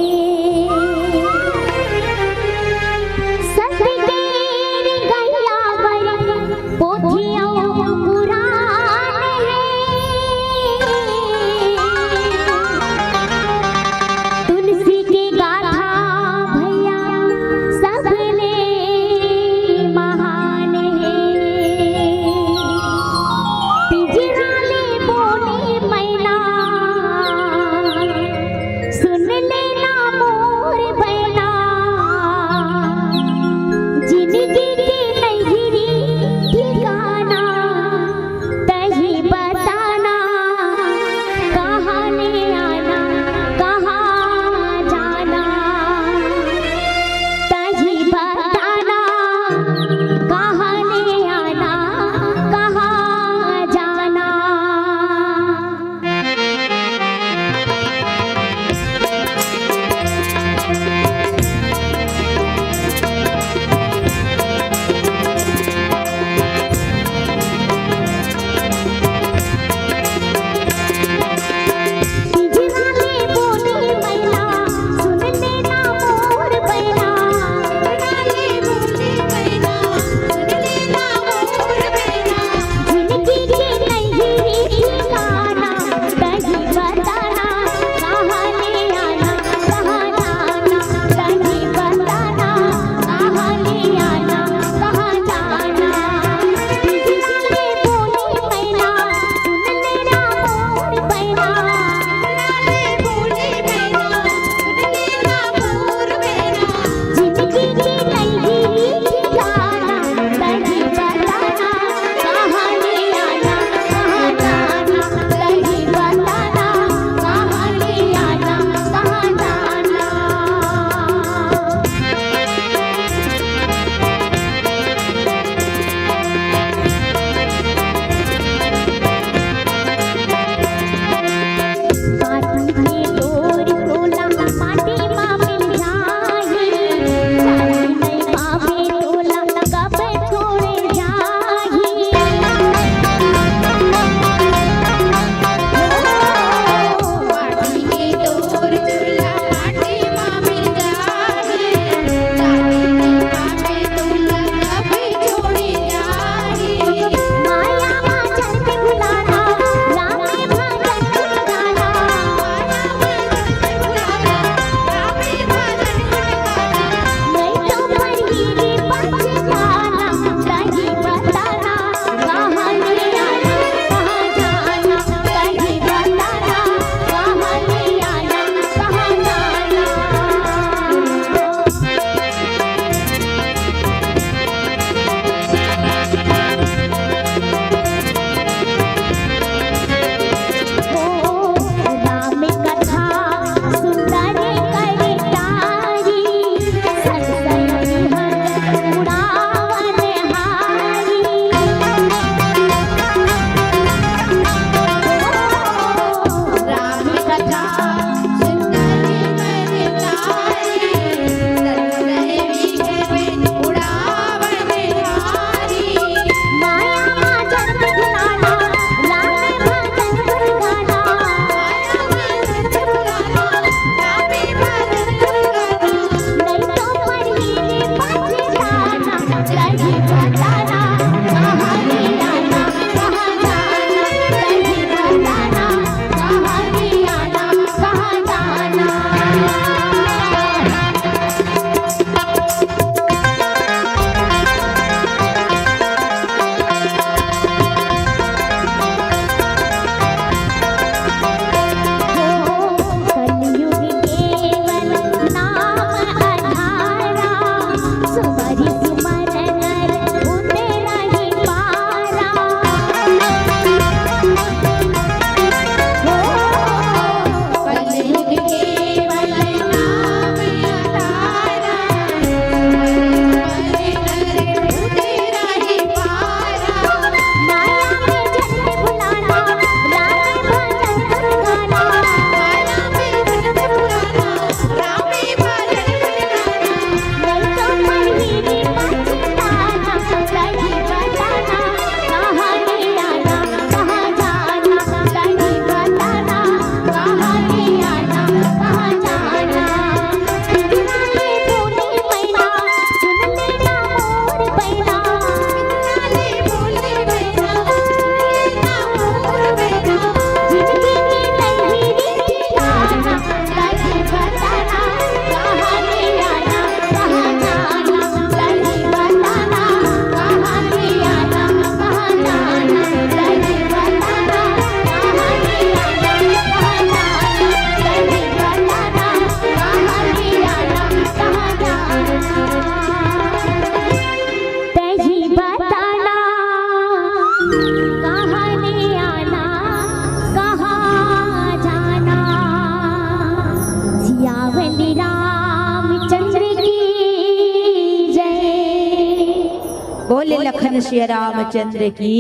लखन सिया रामचंद्र की।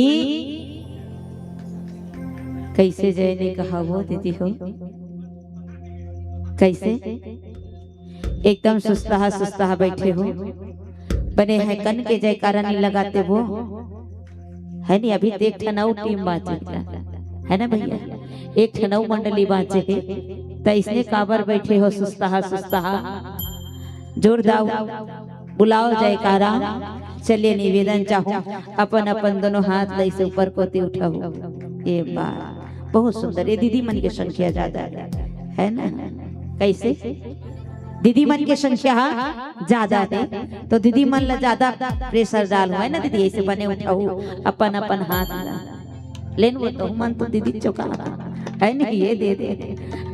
कैसे जय नइ कहा हो दीदी हो? कैसे? एकदम सुस्तहा सुस्तहा बैठे हो। बने हे कन के जयकारा नइ लगाते हो, हे नी? अभी तो एक ठन अउ टीम बांचे हे, हे ना भैया? एक ठन अउ मंडली बांचे हे, त इसने काबर बैठे हो सुस्तहा सुस्तहा? जोरदार बुलाओ जयकारा। चलिए, निवेदन चाहूं, अपन अपन दोनों हाथ ला अइसे ऊपर कोती उठाओ। ये बात बहुत सुंदर। ये दीदी मन के संख्या ज्यादा हे, हे ना? कैसे? दीदी मन के संख्या ज्यादा हे, तो दीदी मन ला ज्यादा प्रेशर डालो, हे ना दीदी? अइसे बने उठाओ अपन अपन हाथ ला। लेन वो तो मन तो दीदी चुका, हे नी? ये दे दे।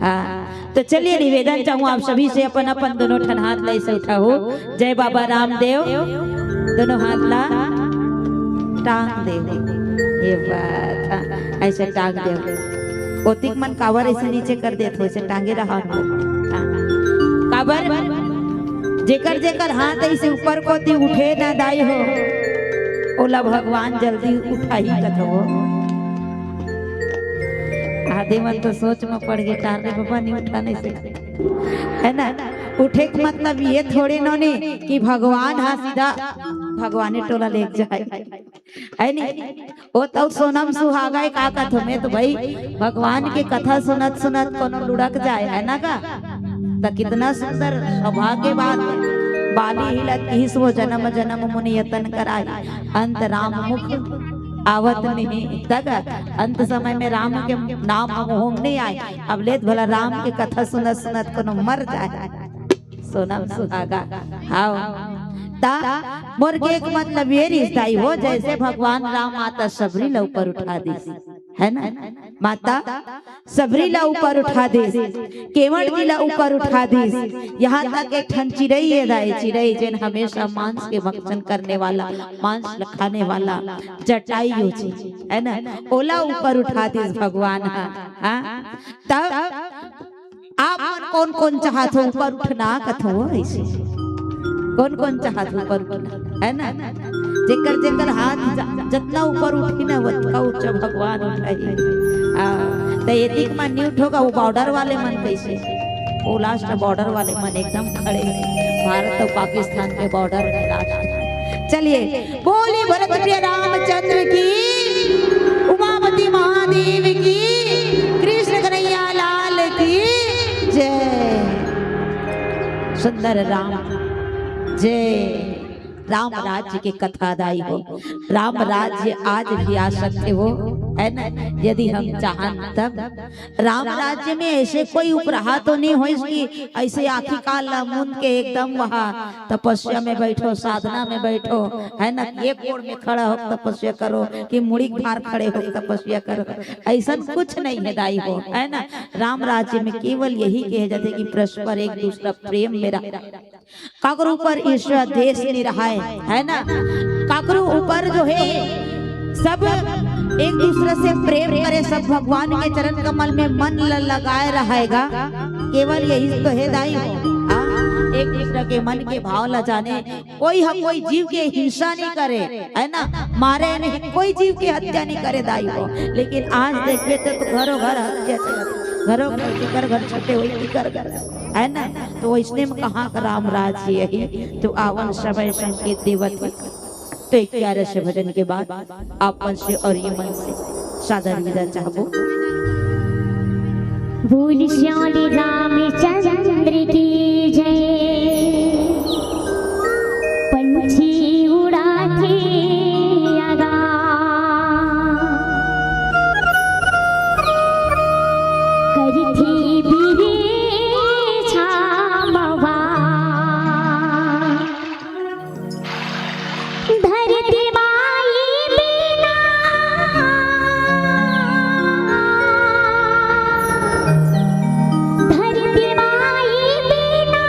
हाँ, तो चलिए, निवेदन चाहूं आप सभी से, अपन अपन दोनों ठन हाथ ला अइसे उठाओ। जय बाबा रामदेव। दोनों हाथ ला टांग दे। ये बात, हाँ, अइसे टांग दे। ओतिक मन काबर अइसे नीचे कर देत हो, अइसे टांगे रहा हो। हाँ। काबर? जेकर जेकर हाथ अइसे ऊपर कोती उठे ना दाई हो, ओला भगवान जल्दी उठाही कथो। आदे मन तो सोच में पड़ गे, "का रे बाबा, नइ उठा नइ सके।" हे ना? उठे के मतलब ये थोड़े नोनी कि भगवान हा सीधा भगवाने टोला लेके जाय, हे नी? ओ तो सोनम सुहागा हे, का कथो में तो भाई, भगवान के कथा सुनत सुनत कोनो लुढ़क जाय, हे ना का? त कितना सुंदर सौभाग्य बात हे। बाली हिलत किहिस वो, "जनम जनम मुनि यतन कराय, अंत राम मुख आवत नहीं।" तक अंत समय में राम के नाम मुंह में नइ आय, अब ले त भला राम के कथा सुनत सुनत कोनो मर जाय। सोनम सुहागा। हाव। त मोर के एक मतलब ये रिस दाई हो, जइसे भगवान राम माता सबरी ला ऊपर उठा दिस, हे ना? माता सबरी ला ऊपर उठा दिस, केवट जी ला ऊपर उठा दिस, यहाँ तक एक ठन चिरई हे दाई, चिरई जेन हमेशा मांस के भक्षण करने वाला, मांस खाने वाला जटायु जी, हे ना? ओला ऊपर उठा दिस भगवान हा। हाँ? तब आप मन कोन कोन चाहत हो ऊपर उठना कथो अइसे? कोन कोन चाहत हो ऊपर उठना, हे ना? जेकर जेकर हाथ ज-, जतना ऊपर उठही ना, ओतका ऊंचा भगवान उठाही। हाँ, त एतिक मन नइ उठोगा, वो बॉर्डर वाले मन कइसे? वो लास्ट बॉर्डर वाले मन एकदम खड़े, भारत अउ पाकिस्तान के बॉर्डर में लास्ट। चलिए, बोलिए भरत प्रिय रामचंद्र की, उमापति महादेव की, कृष्ण कन्हैया लाल की जय। सुंदर राम जय। राम राज्य के कथा दाई हो, राम राज्य आज भी आ सकथे हो, हे ना? यदि हम चाहन तब। राम राज्य में अइसे कोई उपराहा तो नइ होइस कि अइसे आँखी कान ला मूंद के एकदम वहाँ तपस्या में बैठो, साधना में बैठो, हे ना? एक गोड़ में खड़ा होके तपस्या करो कि मुड़ी के भार खड़े होके तपस्या करो, अइसन कुछ नइ हे दाई हो, हे ना? राम राज्य में केवल यही कहे जाथे कि परस्पर एक दूसरा प्रेम में रह, काकरो ऊपर ईर्ष्या द्वेष नइ रहय, हे ना? काकरो ऊपर जो हे, सब एक दूसरे से प्रेम करे, सब भगवान के चरण कमल में मन ल-, लगाए रहेगा। केवल यही तो हे दाई हो, हाँ? एक दूसरे के मन के भाव ला जाने, कोई ह कोई जीव के हिंसा नइ करे, हे ना? मारे नहीं, कोई जीव के हत्या नइ करे दाई हो। लेकिन आज देखबे तो, तो घरों घर हत्या चलत, घरों घर, जेकर घर छूटे होही, तेकर घर, हे ना? तो वइसने में कहाँ का राम राज्य हे? तो आवन समय संकेत देवत हे। तो एक प्यारे से भजन के बाद आप मन से अउ ये मन से सादर विदा चाहबो। बोल श्याम रामचंद्र की जय। पंछी उड़ाथे आगा, करथे बिरे छामवा। धरती माई बिना, धरती माई बिना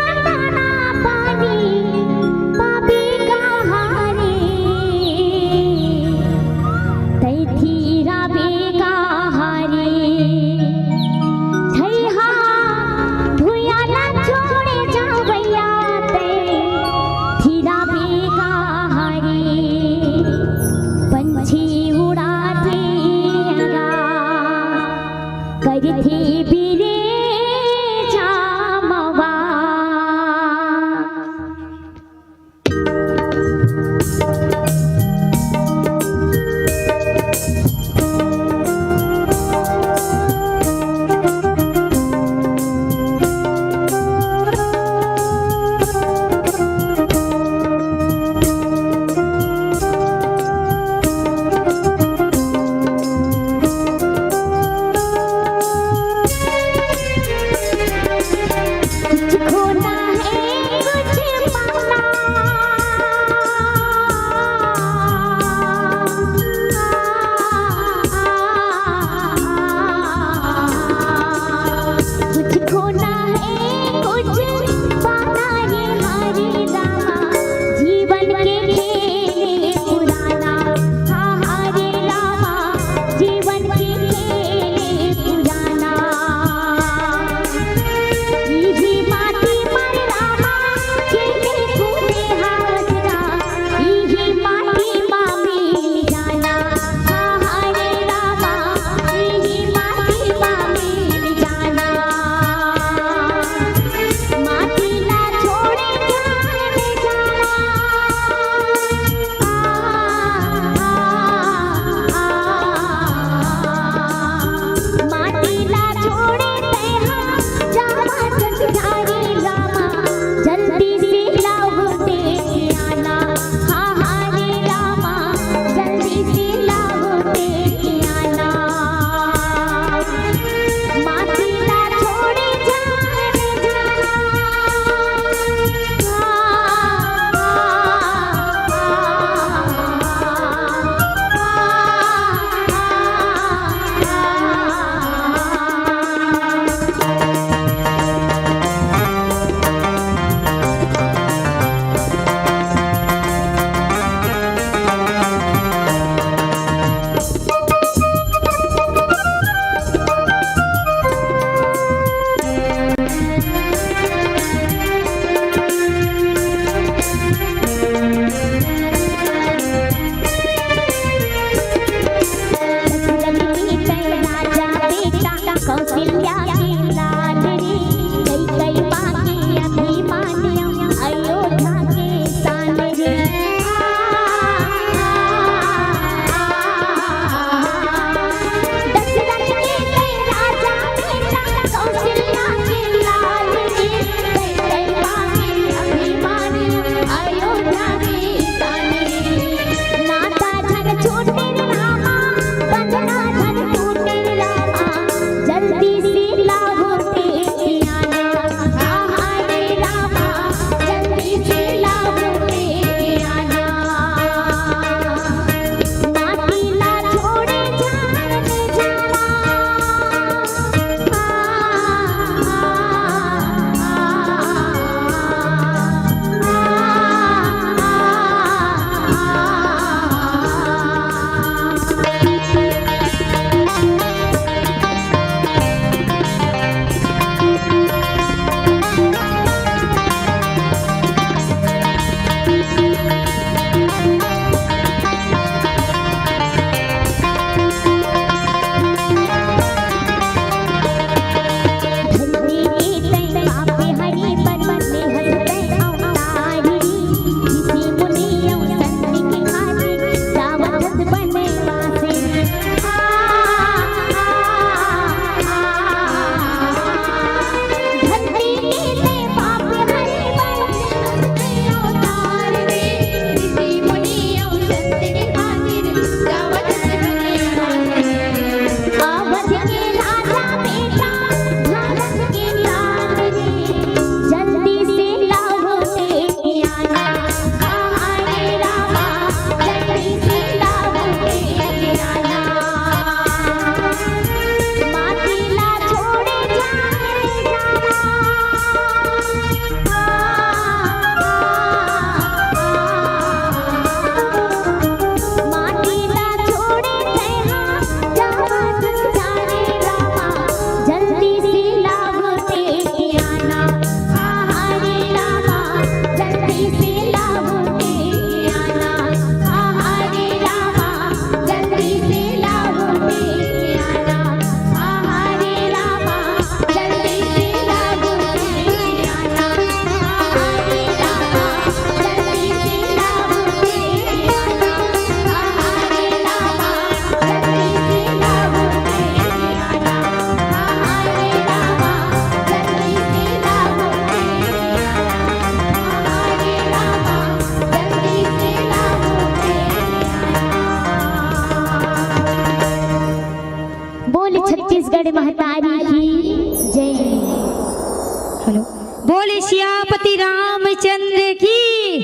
चंद्र की।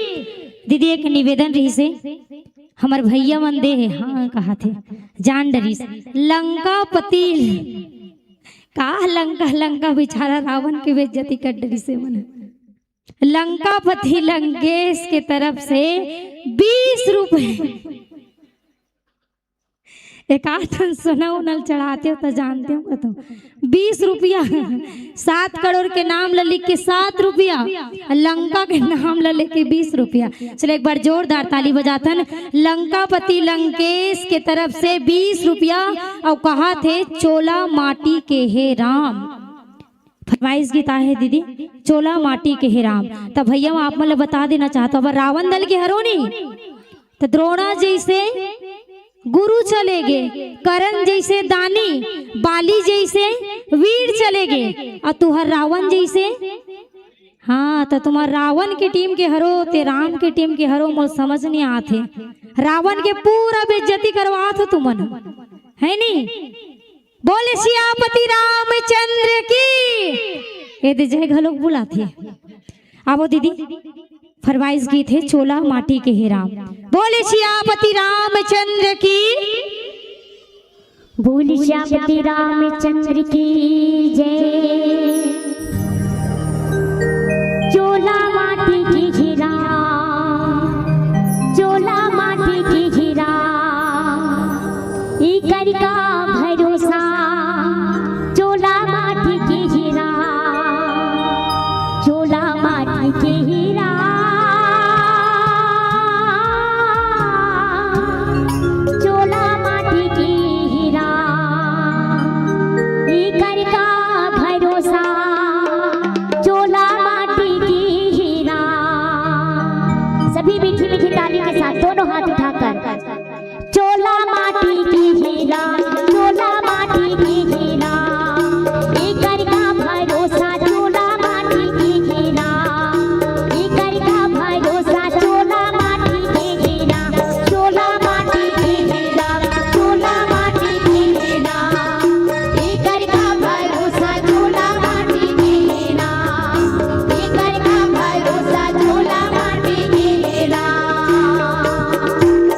दीदी, एक निवेदन रहिसे, हमर भैया मन दे हे, हाँ, कहा थे, जान डरिस, लंकापति, का लंका, लंका बेचारा रावण के बेइज्जती कर डरिसे मन। लंकापति लंकेश के तरफ से बीस रुपए। एक आठ ठन सोना उना ल चढ़ाते हो तो जानते हो तो बीस रुपया, सात करोड़ के नाम ल लिख के सात रुपया, लंका के नाम ल लेके बीस रुपया। चलो, एक बार जोरदार ताली बजाथन। लंकापति लंकेश के तरफ से बीस रुपया। और कहा थे, "चोला माटी के हे राम।" फरमाइश गीत आहे दीदी, "चोला माटी के हे राम।" तब भैया, मैं आप मन ल बता देना चाहता हूँ, अब रावण दल के हरो नी, त द्रोणा जैसे गुरु चले गे, करण जैसे दानी, बाली जैसे वीर चले गे, अउ तुहर रावण जैसे, हाँ, त तुम्हर रावण के टीम के हरो, ते राम के टीम के हरो, मोर समझ नहीं आथे। रावण के पूरा बेइज्जती करवात हो तुमन, है नी? बोले सियापति रामचंद्र की। ये दे जय घलोक बुलाथे। आवो दीदी, फरमाइश गीत हे चोला माटी के हे राम। बोले सियापति रामचंद्र की। बोले सियापति रामचंद्र की जय। चोला माटी के हे राम, चोला माटी के हे राम, इकर का भरोसा, चोला माटी के हे राम, चोला माटी के हे राम, चोला माटी के हे राम, इकर का भरोसा, चोला माटी के हे राम। सभी मीठी मीठी ताली के साथ दोनों हाथ उठाकर। चोला माटी के हे राम, चोला माटी के हे राम, एकर का भरोसा, चोला माटी के हे राम, एकर का भरोसा, चोला माटी के हे राम, चोला माटी के हे राम, चोला माटी के हे राम, एकर का भरोसा, चोला माटी के हे राम, एकर का भरोसा, चोला माटी के हे राम।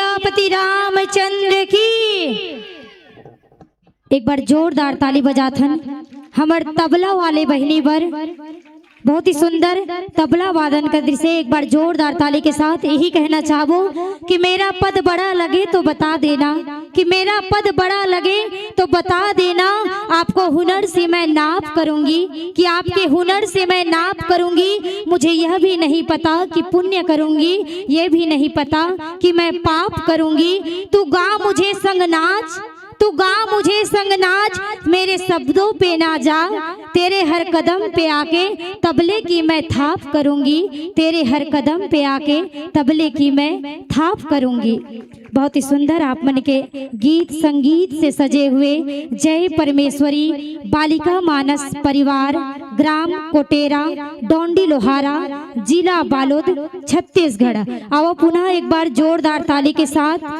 सियापति रामचंद्र की। एक बार जोरदार ताली बजाथन हमर तबला वाले बहिनी बर। बहुत ही सुंदर तबला वादन कर दृश्य। एक बार जोरदार ताली के साथ यही कहना चाहबो कि मेरा पद बड़ा लगे तो बता देना, कि मेरा पद बड़ा लगे तो बता देना। आपको हुनर से मैं नाप करूंगी, कि आपके हुनर से मैं नाप करूंगी। मुझे यह भी नहीं पता कि पुण्य करूंगी, ये भी नहीं पता कि मैं पाप करूंगी। तू गा मुझे संग नाच, तू गा मुझे संग नाच, मेरे शब्दों पे ना जा। तेरे हर कदम पे आके तबले की मैं थाप करूंगी, तेरे हर कदम पे आके तबले की मैं थाप करूंगी। बहुत ही सुंदर आप मन के गीत संगीत से सजे हुए जय परमेश्वरी बालिका मानस परिवार, ग्राम कोटेरा, डोंडी लोहारा, जिला बालोद, छत्तीसगढ़। आवा पुनः एक बार जोरदार ताली के साथ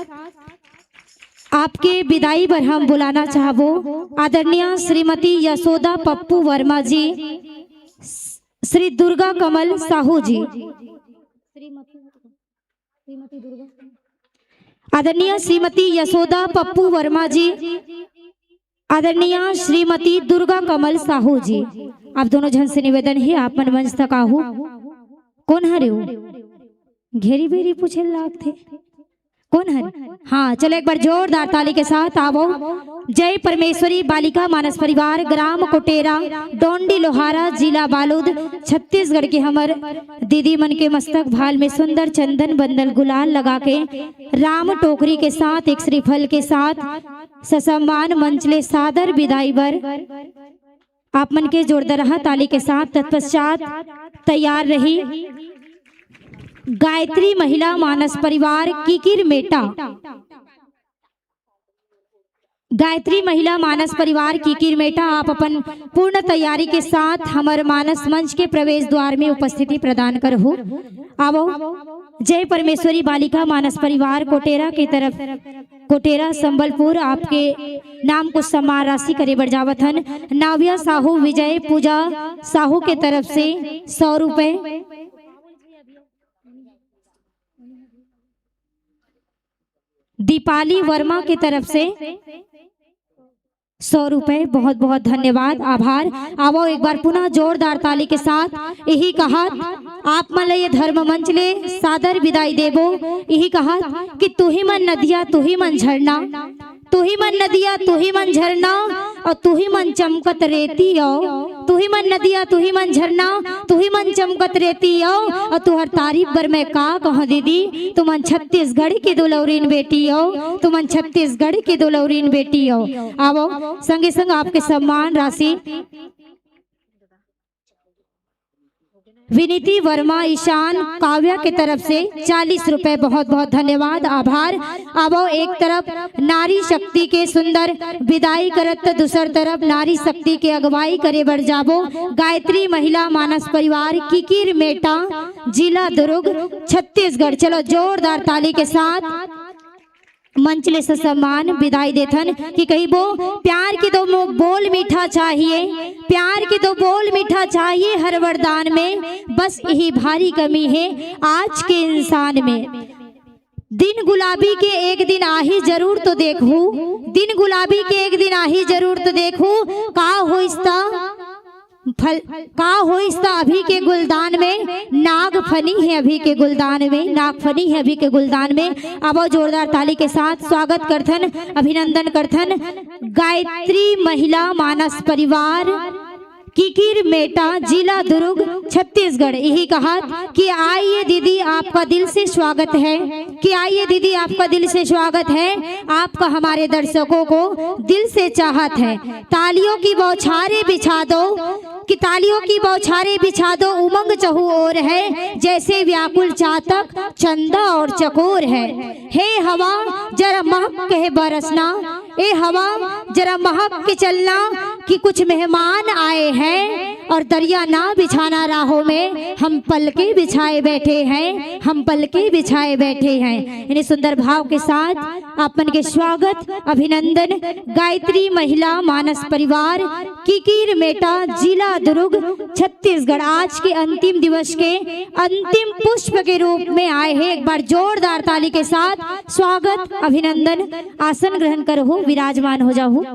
आपके विदाई बर हम बुलाना चाहबो आदरणीय श्रीमती यशोदा पप्पू वर्मा जी, श्री दुर्गा कमल साहू जी। आदरणीय श्रीमती यशोदा पप्पू वर्मा जी, आदरणीय श्रीमती दुर्गा कमल साहू जी, आप दोनों झन से निवेदन हे, आप मन मंच तक आहू। कोन हरे हो? घेरी बेरी पूछे लागथे। कोन हरे? हाँ, चलो एक बार जोरदार ताली के साथ आवो। जय परमेश्वरी बालिका मानस परिवार, ग्राम कोटेरा, डोंडी लोहारा, जिला बालोद, छत्तीसगढ़ के हमर दीदी मन के मस्तक भाल में सुंदर चंदन बंदल गुलाल लगा के राम टोकरी के साथ एक श्रीफल के साथ ससम्मान मंच ले सादर विदाई बर आप मन के जोरदारहा ताली के साथ तत्पश्चात तैयार रही गायत्री महिला मानस परिवार कीकीर मेटा। गायत्री महिला मानस परिवार कीकीर मेटा, आप अपन पूर्ण तैयारी के साथ हमर मानस मंच के प्रवेश द्वार में उपस्थिति प्रदान करहु। आवो, जय परमेश्वरी बालिका मानस परिवार कोटेरा के तरफ, कोटेरा संबलपुर, आपके नाम को सम्मान राशि करे बर जावत हन। नाव्या साहू, विजय पूजा साहू के तरफ से सौ रुपए। दीपाली वर्मा के तरफ से सौ रुपए। बहुत बहुत धन्यवाद, आभार। आवो एक बार पुनः जोरदार ताली के साथ यही कहत आप मन ल ये धर्म मंच ले सादर विदाई देबो। यही कहत कि तुही मन नदिया, तुही मन झरना, तुही मन नदिया, तुही मन झरना, अउ तुही मन चमकत रेती अउ तुही मन नदिया, तुही मन झरना, तुही मन चमकत रेती अउ, अउ तुहर तारीफ बर मैं का कहूँ दीदी, तुमन छत्तीसगढ़ के दुलौरीन बेटी अउ, तुमन छत्तीसगढ़ के दुलौरीन बेटी अउ। आवो, संगे संग आपके सम्मान राशि विनीति वर्मा ईशान काव्या के तरफ से चालीस रुपए। बहुत बहुत धन्यवाद, आभार। आवो, एक तरफ नारी शक्ति के सुंदर विदाई करत, त दूसर तरफ नारी शक्ति के अगुवाई करे बर जाबो गायत्री महिला मानस परिवार कीकीर मेटा, जिला दुर्ग, छत्तीसगढ़। चलो जोरदार ताली के साथ मंच ले ससम्मान विदाई देथन कि कहिबो प्यार के दो मो-, बोल मीठा चाहिए, प्यार के दो बोल मीठा चाहिए हर वरदान में, बस यही भारी कमी है आज के इंसान में। दिन गुलाबी के एक दिन आही जरूर तो देखू, दिन गुलाबी के एक दिन आही जरूर तो देखू, का होइस त फल, का होइस त अभी के गुलदान में नाग फनी है, अभी के गुलदान में नाग फनी है, अभी के गुलदान में। अब जोरदार ताली के साथ स्वागत करथन, अभिनंदन करथन गायत्री महिला मानस परिवार कीकीर मेटा, जिला दुर्ग, छत्तीसगढ़। यही कहत कि आइए दीदी, आपका दिल से स्वागत है, कि आइए दीदी, आपका दिल से स्वागत है, आपका हमारे दर्शकों को दिल से चाहत है। तालियों की बौछारें बिछा दो, कि तालियों की बौछारें बिछा दो, उमंग चहु ओर है, जैसे व्याकुल चातक चंदा और चकोर है। हे हवा, जरा महक के बरसना, ए हवा, जरा महक के चलना, कि कुछ मेहमान आए हैं और दरिया ना बिछाना राहों में, हम पलके बिछाए बैठे हैं, हम पलके बिछाए बैठे हैं। इन्हीं सुंदर भाव के साथ आप मन के स्वागत, अभिनंदन। गायत्री महिला मानस परिवार, कीकीर मेटा, जिला दुर्ग, छत्तीसगढ़। आज के अंतिम दिवस के अंतिम पुष्प के रूप में आए हैं। एक बार जोरदार ताली के साथ स्वागत, अभिनंदन। आसन ग्रहण करहू, विराजमान हो जाहू।